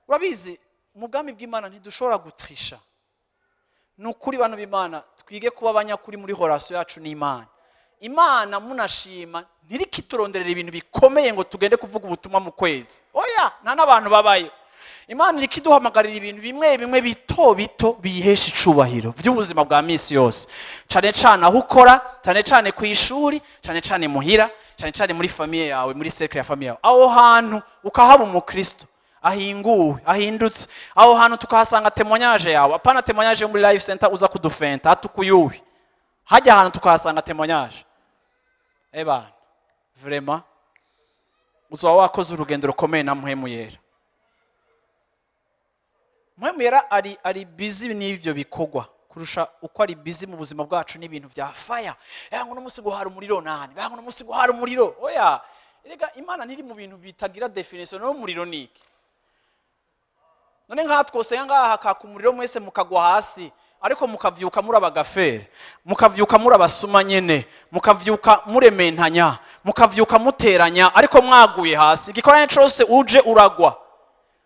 urabizi mu bwami bw'Imana ntidushobora gutrisha. Nukuri bantu b'Imana twige kuba abanyakuri muri relation yacu n'Imana. Imana munashima ntirikituronderera ibintu bikomeye ngo tugende kuvuga ubutumwa mu kwezi. Oya, nta n'abantu babayo. Imana iriko iduhamagarira ibintu bimwe bimwe bito bito biyihesha icubahiro by'ubuzima bwa misi yose, cane cane aho ukora, cane cane ku ishuri, cane cane muhira, cane cane muri famille yawe, muri cercle ya famille yawe. Aho hantu ukahaba umukristo ahinguwe, ahindutse. Aho hantu tukahasanga témoignage yawe, apana témoignage yo muri Life Center uza kudufenta hatukuyuwe. Hajya ahantu tukahasanga témoignage, ebana, vraiment uzoba wakoze urugendo rukomeye na Mpwemu Yera. Mpwemu Yera ari busy n'ivyo bikorwa kurusha uko ari busy mu buzima bwacu n'ibintu vya fire. Ngo n'umunsi ngo hari umuriro nani, ngo n'umunsi ngo hari umuriro. Oya, erega Imana ntiri mu bintu bitagira définition. No umuriro niki? None nka twose ngaha hakaka umuriro, mwese mukagwa hasi, ariko mukavyuka muri abagafere, mukavyuka muri abasuma nyene, mukavyuka murementanya, mukavyuka muteranya, ariko mwaguye hasi. Igikorane cose uje uragwa,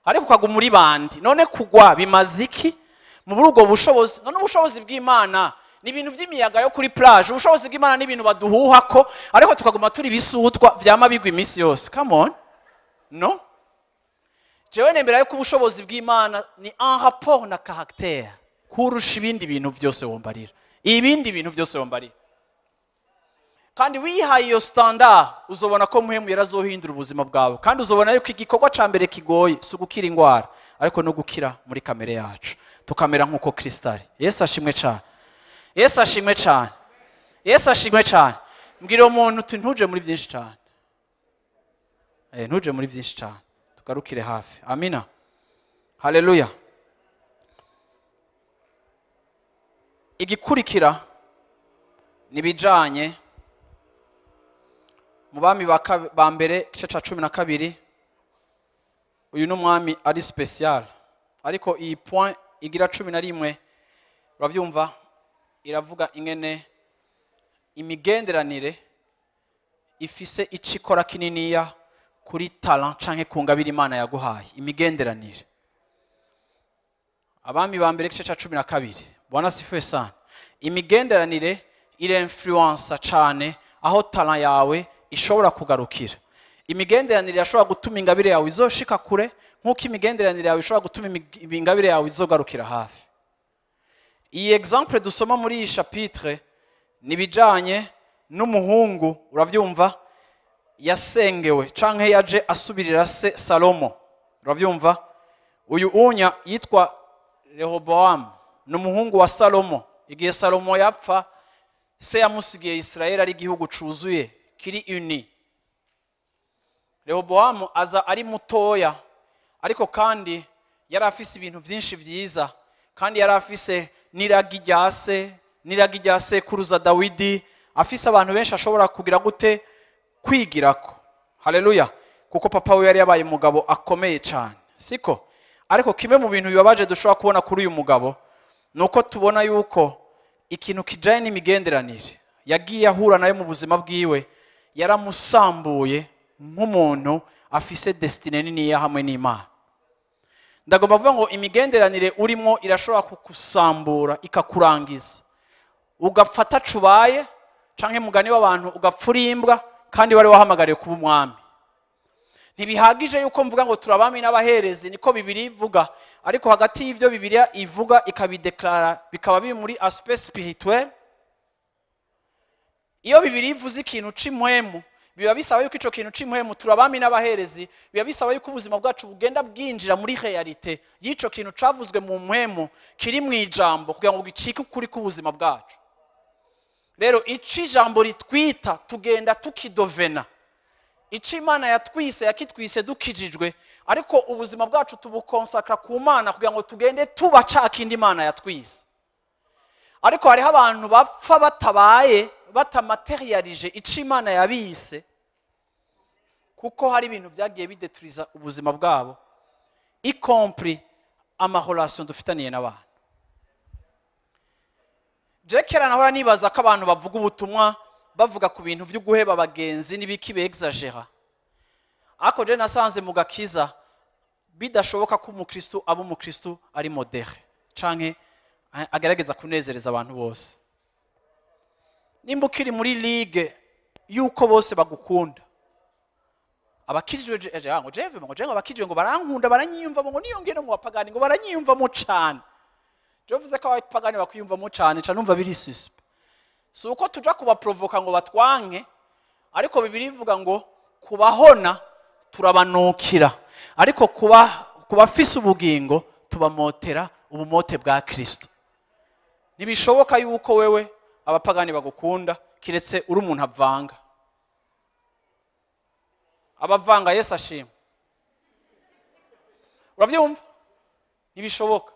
ariko ukagwa muri bandi. None kugwa bimaze iki mu ubwo bushobozi? None ubushobozi bw'Imana ni ibintu vy'imiyaga yo kuri plage? Ubushobozi bw'Imana ni ibintu baduhuhako, ariko tukaguma turi bisutwa vyama bigwa iminsi yose? Come on, no. Jewe nemera yuko ubushobozi bw'Imana ni en rapport na caractère kurusha ibindi bintu byose wombarira, ibindi bintu byose wombarira. Kandi wihaye iyo standard, uzobona ko Muhemu yarazohindura ubuzima bwawe, kandi uzobona yuko igikorwa ca mbere kigoye si ugukira indwara, ariko no gukira muri kamere yacu, tukamera nk'uko Kristo ari. Yesu ashimwe cyane, Yesu ashimwe cyane, Yesu ashimwe cyane. Mbwira uwo muntu uti: "Ntuje muri byinshi cyane, ntuje muri byinshi cyane, tugarukire hafi." Amina, haleluya. Igikurikira ni ibijanye mu Bami ba Mbere igice ca 12. Uyu ni umwami ari spécial, ariko iyi point igira 11, urabyumva, iravuga ingene imigenderanire ifise ico ikora kininiya kuri talent canke ku ngabire Imana yaguhaye. Imigenderanire, Abami ba Mbere igice ca 12. Bwana asifiwe sana. Imigenderanire irinfluensa cane aho talent yawe ishobora kugarukira. Imigenderanire irashobora gutuma ingabire yawe izoshika kure, nk'uko imigenderanire yawe ishobora gutuma ingabire yawe izogarukira hafi. Iyi exemple dusoma muri iyi chapitre ni ibijanye n'umuhungu, uravyumva, yasengewe canke yaje asubirira se Salomo. Uravyumva, uyu unya yitwa Rehobowamu, ni umuhungu wa Salomo. Igihe Salomo yapfa, se yamusigiye Israel ari igihugu cuzuye, kiri uni. Rehobowamu aza ari mutoya, ariko kandi yari afise ibintu byinshi vyiza, kandi yari afise n'iragi rya se, n'iragi rya sekuruza Dawidi, afise abantu benshi ashobora kugira gute? Kwigirako. Haleluya! Kuko papa we yari yabaye umugabo akomeye cyane, siko? Ariko kimwe mu bintu bibabaje dushobora kubona kuri uyu mugabo ni uko tubona yuko ikintu kijanye n'imigenderanire yagiye ahura nayo mu buzima bwiwe yaramusambuye nk'umuntu afise destinée niniya hamwe n'Imana. Ndagomba kuvuga ngo imigenderanire urimo irashobora kukusambura, ikakurangiza, ugapfa ataco ubaye, canke mugani w'abantu ugapfa uri imbwa kandi wari wahamagariwe kuba umwami. Ntibihagije yuko mvuga ngo turabami n'abaherezi, niko Bibiliya ivuga, ariko hagati y'ivyo Bibiliya ivuga ikabideklara bikaba biri muri aspect spirituel. Iyo Bibiliya ivuze ikintu c'impwemu, biba bisaba yuko ico kintu c'impwemu, turabami n'abaherezi, biba bisaba yuko ubuzima bwacu bugenda bwinjira muri réalité y'ico kintu cavuzwe mu mpwemu kiri mu ijambo, kugira ngo gicike ukuri k'ubuzima bwacu. Rero ico ijambo ritwita tugenda tukidovena. Ico Imana yatwise, yakitwise dukijijwe, ariko ubuzima bwacu tubukonsakra ku Mana kugira ngo tugende tuba ca kindi Imana yatwise. Ariko hariho abantu bapfa batabaye, batamaterialije ico Imana yabise, kuko hari ibintu byagiye bideturiza ubuzima bwabo, y compris ama relations dufitaniye n'abantu. Je kera nahora nibaza ko abantu bavuga ubutumwa bavuga ku bintu byo guheba abagenzi n'ibiki exagera, ariko je nasanze mu gakiza bidashoboka ko umukristo aba umukristo ari modéré canke agerageza kunezereza abantu bose. Nimba ukiri muri ligue yuko bose bagukunda, Abakijijwe ngo jeve, ngo jewe abakijijwe ngo barankunda, baranyiyumvamo, ngo niyo ngeno mu bapagani ngo baranyiyumvamo cane. Je mvuze ko abapagani bakwiyumvamo cane, ca numva biri suspect. Si uko tuja kubaprovoka ngo batwanke, ariko Bibiliya ivuga ngo kubahona turabanukira, ariko kubafise ubugingo tubamotera ubumote bwa Kristo. Ntibishoboka yuko wewe abapagani bagukunda kiretse uri umuntu avanga. Abavanga, Yesu ashima. Uravyumva? Ntibishoboka,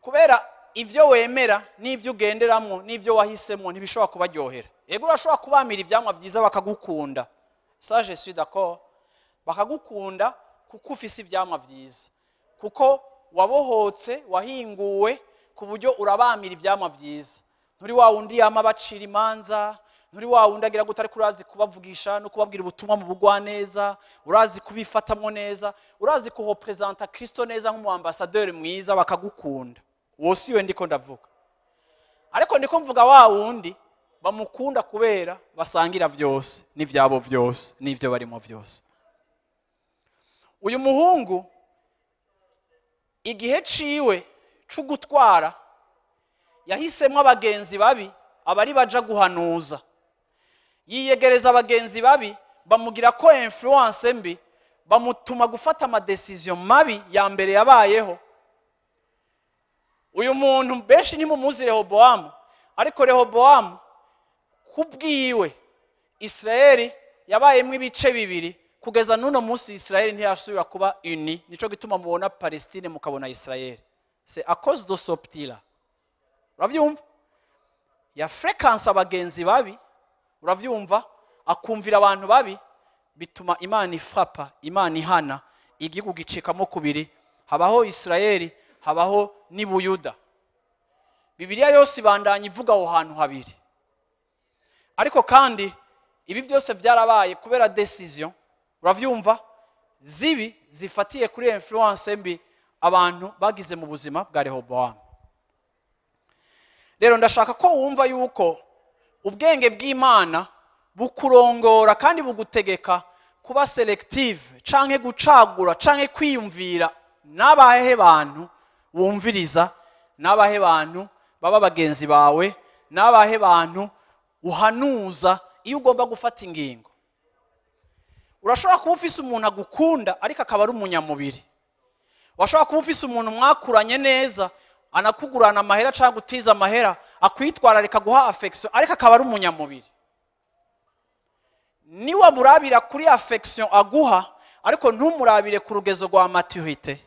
kubera ivyo wemera n'ivyo ugenderamwo n'ivyo wahisemwo ntibishobora kubaryohera. Yego, urashobora kubamira ivyamwa vyiza bakagukunda, ça je suis d'accord, bakagukunda kuko ufise ivyamwa vyiza, kuko wabohotse, wahinguwe ku buryo urabamira ivyamwa vyiza. Nturi wa wundi yama bacira imanza, nturi wa wundi agira gute, ariko urazi kubavugisha no kubabwira ubutumwa mu bugwaneza, urazi kubifatamwo neza, urazi kuhopresenta Kristo neza nk'umu ambassadeur mwiza, bakagukunda. Uwo siwe ndiko ndavuga, ariko ndiko mvuga wa wundi bamukunda kubera basangira vyose n'ivyabo vyose n'ivyo barimo vyose. Uyu muhungu igihe ciwe co gutwara yahisemwo abagenzi babi, abari baja guhanuza, yiyegereza abagenzi babi, bamugira ko influence mbi, bamutuma gufata ama décision mabi ya mbere yabayeho. Uyu muntu benshi ntimumuzi, Rehobowamu, ariko Rehobowamu kubwiwe Israeli yabayemwo ibice bibiri. Kugeza n'uno munsi Israeli ntiyasubira kuba uni. Nico gituma mubona Palestine, mukabona Israeli, c'est à cause de ce petit là. Uravyumva? Ya fréquence abagenzi babi, uravyumva, akumvira abantu babi, bituma Imana ifrapa, Imana ihana, igihugu gicikamo kubiri, habaho Israeli, habaho n'Ibuyuda. Bibiliya yose ibandanya ivuga aho hantu habiri. Ariko kandi ibi byose byarabaye kubera décision, uravyumva, zibi zifatiye kuri influence mbi abantu bagize mu buzima bwa Rehobowamu. Rero ndashaka ko wumva yuko ubwenge bw'Imana bukurongora kandi bugutegeka kuba sélective, canke gucagura, canke kwiyumvira n'abahehe bantu wumviriza, n'abahe bantu baba bagenzi bawe, n'abahe bantu uhanuza iyo ugomba gufata ingingo. Urashobora kuba ufise umuntu agukunda, ariko akaba ari umunyamubiri. Washobora kuba ufise umuntu mwakuranye neza, anakugurana amahera cyangwa gutiza amahera, akwitwararika, guha affection, ariko akaba ari umunyamubiri. Niwamurabira kuri affection aguha, ariko ntumurabire ku rugezo rwa maturité,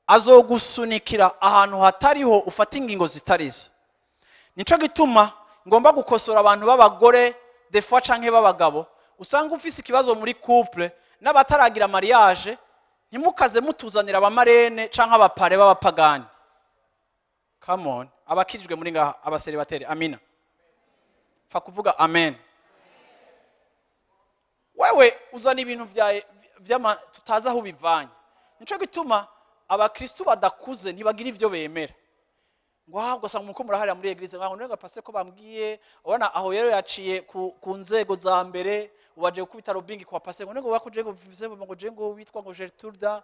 azogusunikira ahantu hatariho, ufata ingingo zitarizo. Nico gituma ngomba gukosora abantu b'abagore des fois canke b'abagabo usanga ufise ikibazo muri couple n'abataragira mariage. Ntimukaze mutuzanira aba marraine canke aba parrain b'abapagani. Come on, abakirijwe muri ngaha, aba célibataires, amina. Fa kuvuga amen. Wewe uzana ibintu vya vyama tutazi aho ubivanye. Nico gituma abakristu badakuze ntibagira ivyo bemera, ngo ah, ugasanga umuko muraharira muri église, ngo none pasteur ko bambwiye, ubona aho rero yaciye ku nzego za mbere, ubaje gukubita lobbying kwa pasteur, ngo ngo wakuje, ngo bivuze ngo je ngo witwa ngo Gertruda,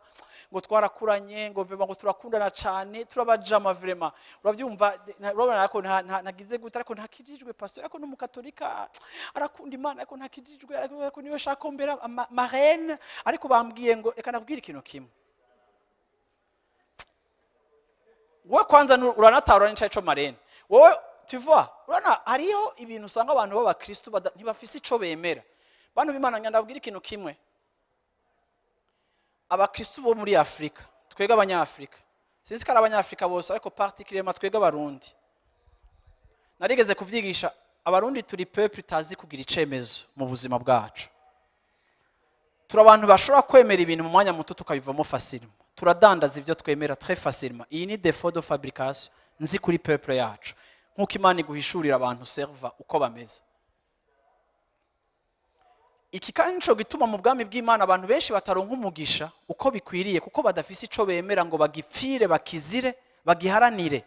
ngo twarakuranye, ngo vraiment ngo turakundana cane, turabajama vraiment, uravyumva, urabona ko ntagize gute, ariko ntakijijwe pasteur, ariko n'umukatolika, arakunda Imana, ariko ntakijijwe, ariko niwe shaka mbera marraine, ariko bambwiye ngo. Reka nakubwira ikintu kimwe. Wowe kwanza uranatahura n'icayi co marraine? Wowe, tu vois, urabona hariho ibintu usanga abantu b'abakristu ntibafise ico bemera. Bantu b'Imana, ndababwira ikintu kimwe. Abakristu bo muri Afurika, twebwe Abanyafurika, sinzi ko ari Abanyafurika bose, ariko particulièrement twebwe Abarundi, narigeze kuvyigisha, Abarundi turi peuple itazi kugira icemezo mu buzima bwacu. Turi abantu bashobora kwemera ibintu mu mwanya muto tukabivamo facilement, turadandaza ibyo twemera très facilement. Iyi ni défaut de fabrication nzi kuri peuple yacu, nk'uko Imana iguhishurira abantu serva uko bameze. Iki kandi nico gituma mu bwami bw'Imana abantu benshi bataronka umugisha uko bikwiriye, kuko badafise ico bemera ngo bagipfire, bakizire, bagiharanire.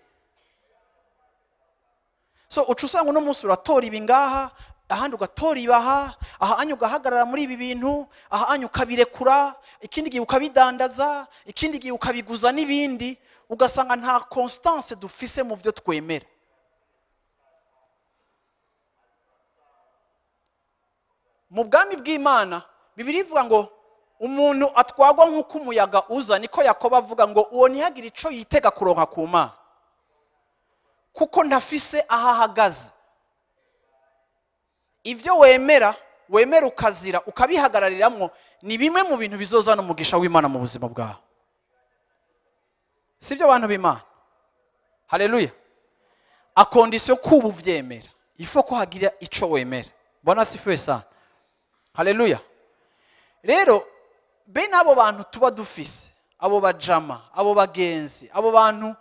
So uca usanga uno munsi uratora ibi ngaha. ahandi ugatora ibaha, ahandi ugahagarara muri ibi bintu, ahandi ukabirekura, ikindi gihe ukabidandaza, ikindi gihe ukabiguza n'ibindi, ugasanga nta constance dufise mu byo twemera. Mu bwami bw'Imana Bibiliya ivuga ngo umuntu atwagwa nk'uko umuyaga uza, niko Yakobo avuga ngo uwo ntihagire ico yitega kuronka ku Mana, kuko ntafise aho ahagaze. Ivyo wemera, wemera ukazira ukabihagarariramwo, ni bimwe mu bintu bizozana umugisha w'Imana mu buzima bwawe. Sivyo bantu b'Imana? Haleluya. A condition ko ubuvyemera, il faut ko hagira ico wemera. Bwana asifiwe sana. Haleluya. Rero bene abo bantu tuba dufise, abo bajama, abo bagenzi, abo bantu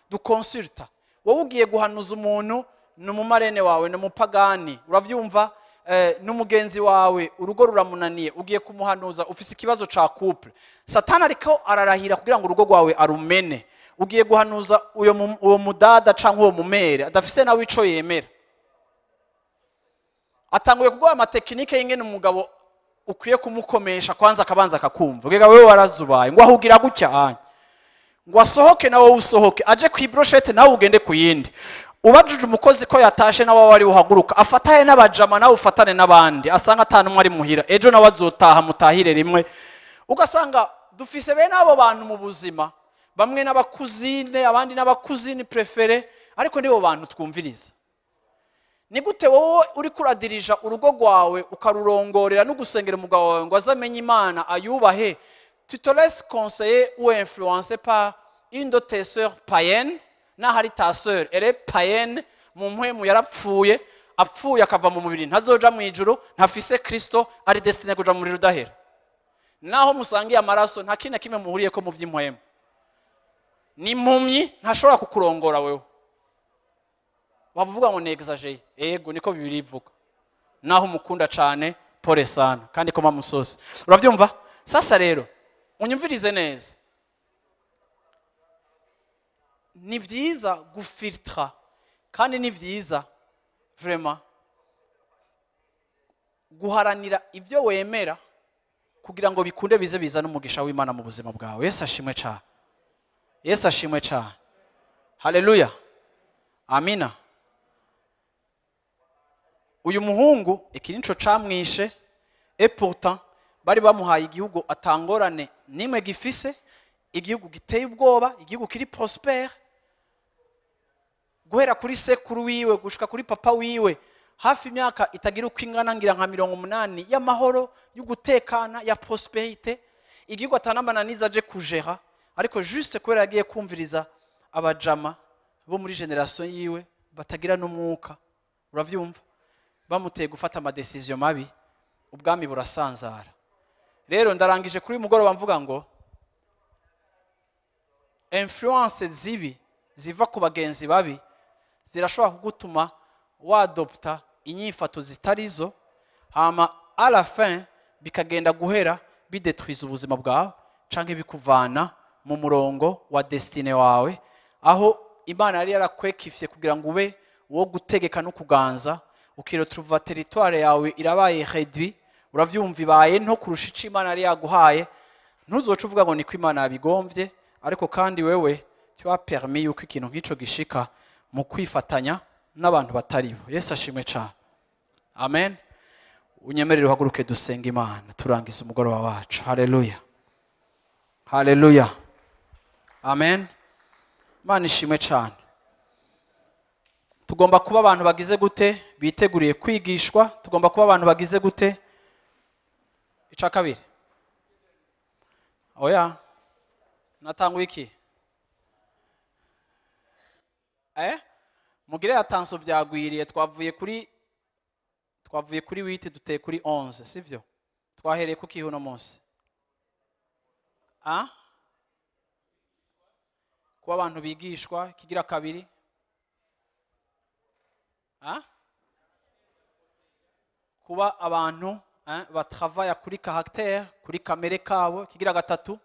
dukonsulta, wowe ugiye guhanuza umuntu, ni umumarene wawe, ni umupagani, uravyumva, n'umugenzi wawe urugo ruramunaniye, ugiye kumuhanuza, ufise ikibazo ca couple, Satani ariko ararahira kugira ngo urugo rwawe arumene, ugiye guhanuza uyo mudada canke uwo mumere adafise nawe ico yemera, atanguye kuguha amatekinike y'ingene umugabo ukwiye kumukomesha, kwanza akabanza akakumva, ugega wewe warazubaye, ngo ahugira gutya anya, ngo asohoke nawe usohoke, aje ku brochette nawe ugende ku yindi, ubajuje umukozi ko yatashe nawe wari uhaguruka, afataye n'abajama nawe ufatane n'abandi, asanga atanu ari muhira, ejo nawe azotaha mutahire rimwe. Ugasanga dufise bene abo bantu mu buzima, bamwe n'abakuzine, abandi n'abakuzine préféré, ariko nibo bantu twumviriza. Ni gute wowe uri kuradirija urugo rwawe ukarurongorera no gusengera umugabo wawe ngo azamenye Imana ayubahe, tu te laisses conseiller ou influencer par une de tes sœurs païennes, n'ahari ta sœur elle est païenne, mu mpwemu yarapfuye, apfuye akava mu mubiri, ntazoja mu ijuru, ntafise Kristo, ari destiné kuja mu muriro udahera. Naho musangiye amaraso nta kintu na kimwe muhuriye ko mu vy'impwemu, ni impumyi, ntashobora kukurongora wewe. Wavuga ngo ni exagéré, ego niko Bibiliya ivuga, naho umukunda cane pole sana kandi koma musosi, uravyumva? Sasa rero unyumvirize neza, ni vyiza gufiltra kandi ni vyiza vraiment guharanira ivyo wemera kugira ngo bikunde bize bizana umugisha w'Imana mu buzima bwawe. Yesu ashimwe cyane, Yesu ashimwe cyane. Haleluya, amina. Uyu muhungu iki nico camwishe, et pourtant bari bamuhaye igihugu atangorane nimwe gifise, igihugu giteye ubwoba, igihugu kiri prospère, guhera kuri sekuru wiwe gushika kuri papa wiwe, hafi imyaka itagira uko ingana, ngira nka 80 y'amahoro, y'ugutekana, ya prospérité, igihugu atanamananiza aje kujera, ariko juste kubera yagiye kumviriza abajama bo muri generation yiwe batagira n'umwuka, uravyumva, bamuteye gufata amadecision mabi, ubwami burasanzara. Rero ndarangije kuri mugoroba mvuga ngo influence zibi ziva ku bagenzi babi zirashobora kugutuma wadopta inyifato zitarizo, hama à la fin bikagenda guhera bidetwiza ubuzima bwawe canke bikuvana mu murongo wa destine wawe, aho Imana yari yarakwekifye kugira ngo ube wo gutegeka no kuganza, ukiretrouva territoire yawe irabaye réduit, uravyumva, ibaye nto kurusha ico Imana yari yaguhaye. Ntuzoca uvuga ngo niko Imana yabigomvye, ariko kandi wewe tu as permis yuko ikintu nk'ico gishika mu kwifatanya n'abantu batari bo. Yesu ashimwe cyane, amen. Unyemerere uhaguruke dusenga Imana turangiza umugoroba wacu. Haleluya, haleluya, amen. Imana ishimwe cyane. Tugomba kuba abantu bagize gute? Biteguriye kwigishwa. Tugomba kuba abantu bagize gute? Ica kabiri, oya natanga iki mugire attention, byagwiriye. Twavuye kuri 8 duteye kuri 11, sivyo? Twahereye ku kihuno munsi kuba abantu bigishwa. Kigira kabiri, kuba abantu batravaya kuri caractère, kuri kamere kabo. Kigira gatatu,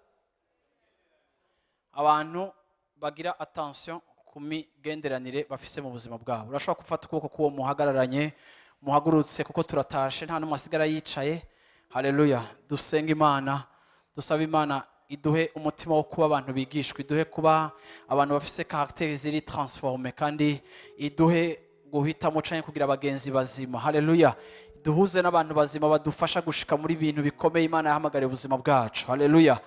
abantu bagira attention ku migenderanire bafise mu buzima bwabo. Urashobora gufata ukuboko k'uwo muhagararanye, Muhagurutse kuko turatashe, nta n'umwe asigara yicaye. Haleluya. Dusenga Imana, dusaba Imana iduhe umutima wo kuba abantu bigishwa, iduhe kuba abantu bafise caractère ziri transformé, kandi iduhe guhitamo canke kugira abagenzi bazima. Haleluya. Duhuze n'abantu bazima badufasha gushika muri bintu bikomeye Imana yahamagariye ubuzima bwacu. Haleluya.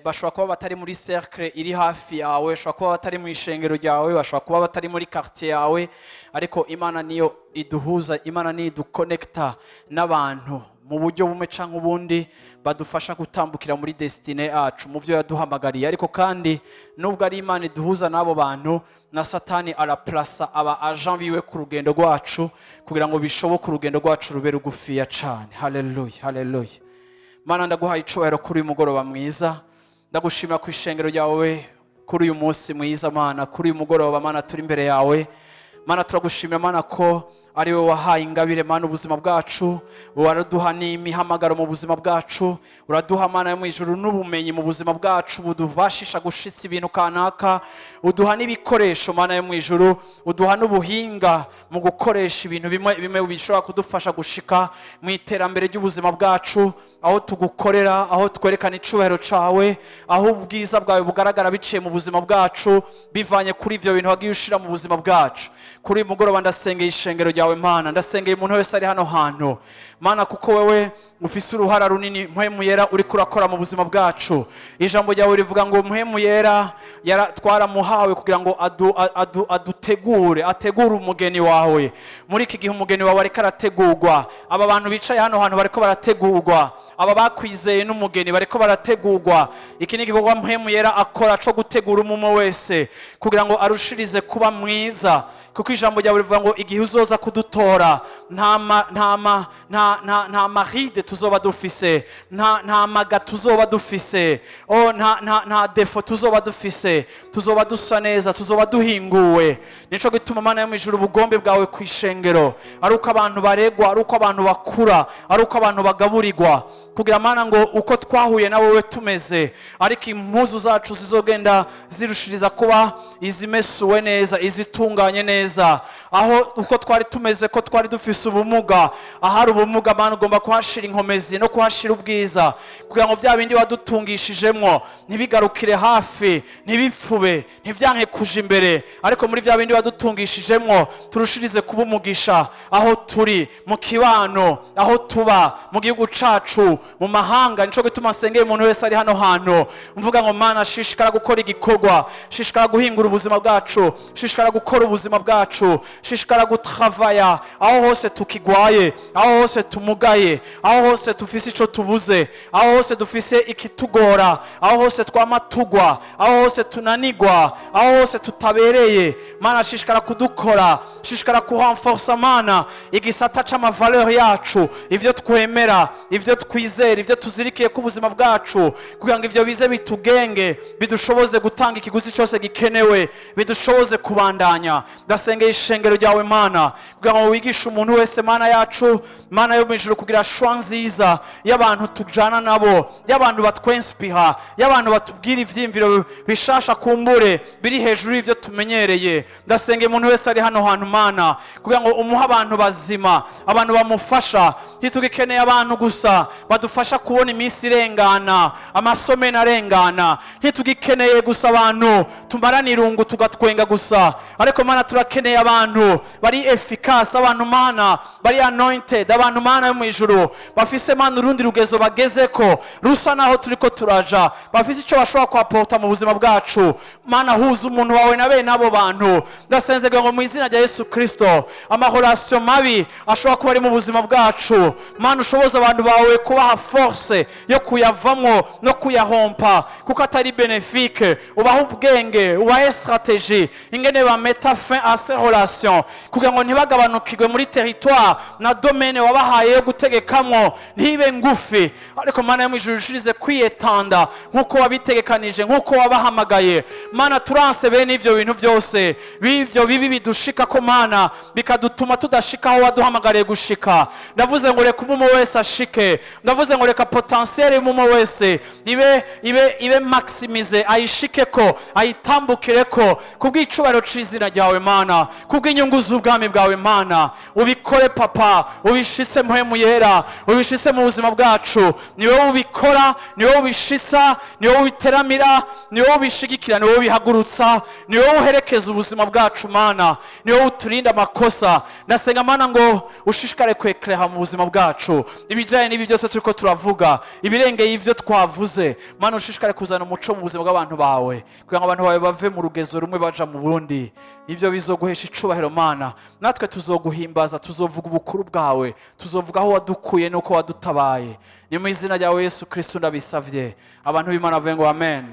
Bashobora kuba batari muri cercle iri hafi yawe, bashobora kuba batari mu ishengero ryawe, bashobora kuba batari muri quartier yawe, ariko Imana niyo iduhuza, Imana niyo iduconnecta n'abantu mu buryo bumwe canke ubundi badufasha gutambukira muri destinée yacu, mu byo yaduhamagariye. Ariko kandi nubwo ari Imana iduhuza n'abo bantu, na Satani araplasa aba agent biwe ku rugendo rwacu kugira ngo bishoboke urugendo rwacu rube rugufiya cane. Haleluya, haleluya. Mana, ndaguhaye icubahiro kuri uyu mugoroba mwiza. Ndagushimira ku ishengero ryawe kuri uyu munsi mwiza, Mana, kuri uyu mugoroba, Mana, turi imbere yawe. Mana, turagushimira, Mana, ko ari wowe wahaye ingabire, Mana, ubuzima bwacu, waraduha n'imihamagaro mu buzima bwacu, uraduha, Mana yo mu ijuru, n'ubumenyi mu buzima bwacu budubashisha gushitsa ibintu kanaka, uduha n'ibikoresho, Mana yo mu ijuru, uduha n'ubuhinga mu gukoresha ibintu bimwe bimwe bishobora kudufasha gushika mu iterambere ry'ubuzima bwacu, aho tugukorera, aho twerekana icubahiro cawe, aho ubwiza bwawe bugaragara biciye mu buzima bwacu, bivanye kuri ivyo bintu wagiye ushira mu buzima bwacu. Kuri uyu mugoroba ndasengeye ishengero ryawe, Mana, ndasengeye umuntu wese ari hano hantu, Mana, kuko wewe ufise uruhara runini, Mpwemu Yera, uriko urakora mu buzima bwacu. Ijambo ryawe rivuga ngo Mpwemu Yera twaramuhawe kugira ngo adutegure, ategure umugeni wawe. Muri iki gihe umugeni wawe ariko arategurwa, aba bantu bicaye hano hantu bariko barategurwa, aba bakwizeye n'umugeni bariko barategurwa. Iki ni igikorwa Mpwemu Yera akora co gutegura umwe wese kugira ngo arushirize kuba mwiza, kuko ijambo ryawe rivuga ngo igihe uzoza kudutora nta maride tuzoba dufise, nta maga tuzoba dufise, oh, nta défaut tuzoba dufise, tuzoba dusa neza, tuzoba duhinguwe. Nico gituma, Mana yo mu ijuru, ubugombe bwawe ku ishengero ari uko abantu baregwa, ari uko abantu bakura, ari uko abantu bagaburirwa, kugira, Mana, ngo uko twahuye na wowe tumeze, ariko impuzu zacu zizogenda zirushiriza kuba izimesuwe neza, izitunganye neza. Aho uko twari tumeze, ko twari dufise ubumuga, ahari ubumuga, Mana, ugomba kuhashira inkomezi no kuhashira ubwiza, kugira ngo bya bindi wadutungishijemwo ntibigarukire hafi, ntibipfube, ntibyanke kuja imbere, ariko muri bya bindi wadutungishijemwo turushirize kuba umugisha aho turi, mu kibano, aho tuba, mu gihugu cacu, mu mahanga. Nico gituma nsengeye umuntu wese ari hano hantu, mvuga ngo: Mana, shishikara gukora igikorwa, shishikara guhingura ubuzima bwacu, shishikara gukora ubuzima bwacu, shishikara gutravaya aho hose tukigwaye, aho hose tumugaye, aho hose tufise ico tubuze, aho hose dufise ikitugora, aho hose twama tugwa, aho hose tunanigwa, aho hose tutabereye. Mana, shishikara kudukora, shishikara kurenforsa, Mana, igisata c'amavaleur yacu, ivyo twemera, ivyo twizera, ivyo tuzirikiye ku buzima bwacu, kugira ngo ivyo bize bitugenge, bidushoboze gutanga ikiguzi cyose gikenewe, bidushoboze kubandanya. Ndasengeye ishengero ryawe, Mana, kugira ngo wigishe umuntu wese, Mana yacu, Mana yo mu ijuru, kugira choix nziza y'abantu tujana nabo, y'abantu batwenspira, y'abantu batubwira ivyiyumviro bishasha kumbure biri hejuru y'ivyo tumenyereye. Ndasengeye umuntu wese ari hano hantu, Mana, kugira ngo umuhe abantu bazima, abantu bamufasha. Ntitugikeneye abantu gusa badufasha kubona iminsi irengana, amasomene arengana. Ntitugikeneye gusa abantu tumarana irungu tugatwenga gusa, ariko, Mana, turakeneye abantu bari efficace, abantu, Mana, bari anointed, abantu, Mana yo mu ijuru, bafise, Mana, urundi rugezo bagezeko rusa naho turiko turaja, bafise ico bashobora kuapporta mu buzima bwacu. Mana, huza umuntu wawe na bene abo bantu. Ndasenze ngo mu izina rya Yesu Kristo, amarelation mabi ashobora kuba ari mu buzima bwacu, Mana, ushoboza abantu bawe kubaha force yo kuyavamwo no kuyahompa kuko atari bénéfique. Ubahe ubwenge, ubahe stratégie ingene bameta fin à ces relations, kugira ngo ntibagabanukirwe muri territoire na domaine wabahaye yo gutegekamwo, ntibe ngufi, ariko, Mana yo mu ijuru, ushirize kwiyetanda nk'uko wabitegekanije, nk'uko wabahamagaye. Mana, turanse bene ivyo bintu byose bivyo bibi bidushika ko, Mana, bikadutuma tudashika aho waduhamagariye gushika. Ndavuze ngo reka umwe wese ashike. Ndavuze ngo reka potentiel y'umwe wese ibe maximisée, ayishikeko, ayitambukireko, kubw'icubahiro c'izina ryawe, Mana, kubw'inyungu z'ubwami bwawe, Mana. Mana, ubikore Papa, ubishitse Mpwemu Yera, ubishitse mu buzima bwacu. Ni wowe ubikora, ni wowe ubishitsa, ni wowe ubiteramira, ni wowe ubishigikira, ni wowe ubihagurutsa, ni wowe uherekeza ubuzima bwacu Mana, ni wowe uturinda amakosa. Ndasenga Mana ngo ushishikare kwekreha mu buzima bwacu ibijyanye n'ibi byose turiko turavuga, ibirengeye ivyo twavuze. Mana, ushishikare kuzana umuco mu buzima bw'abantu bawe, kugira ngo abantu bawe bave mu rugezo rumwe baja mu bundi. Ivyo bizoguhesha icubahiro Mana, natwe tuzoguhimbaza, tuzovuga ubukuru bwawe, tuzovuga aho wadukuye n'uko wadutabaye. Ni mu izina ryawe Yesu Kristo ndabisavye. Abantu b'Imana bavuge ngo amen.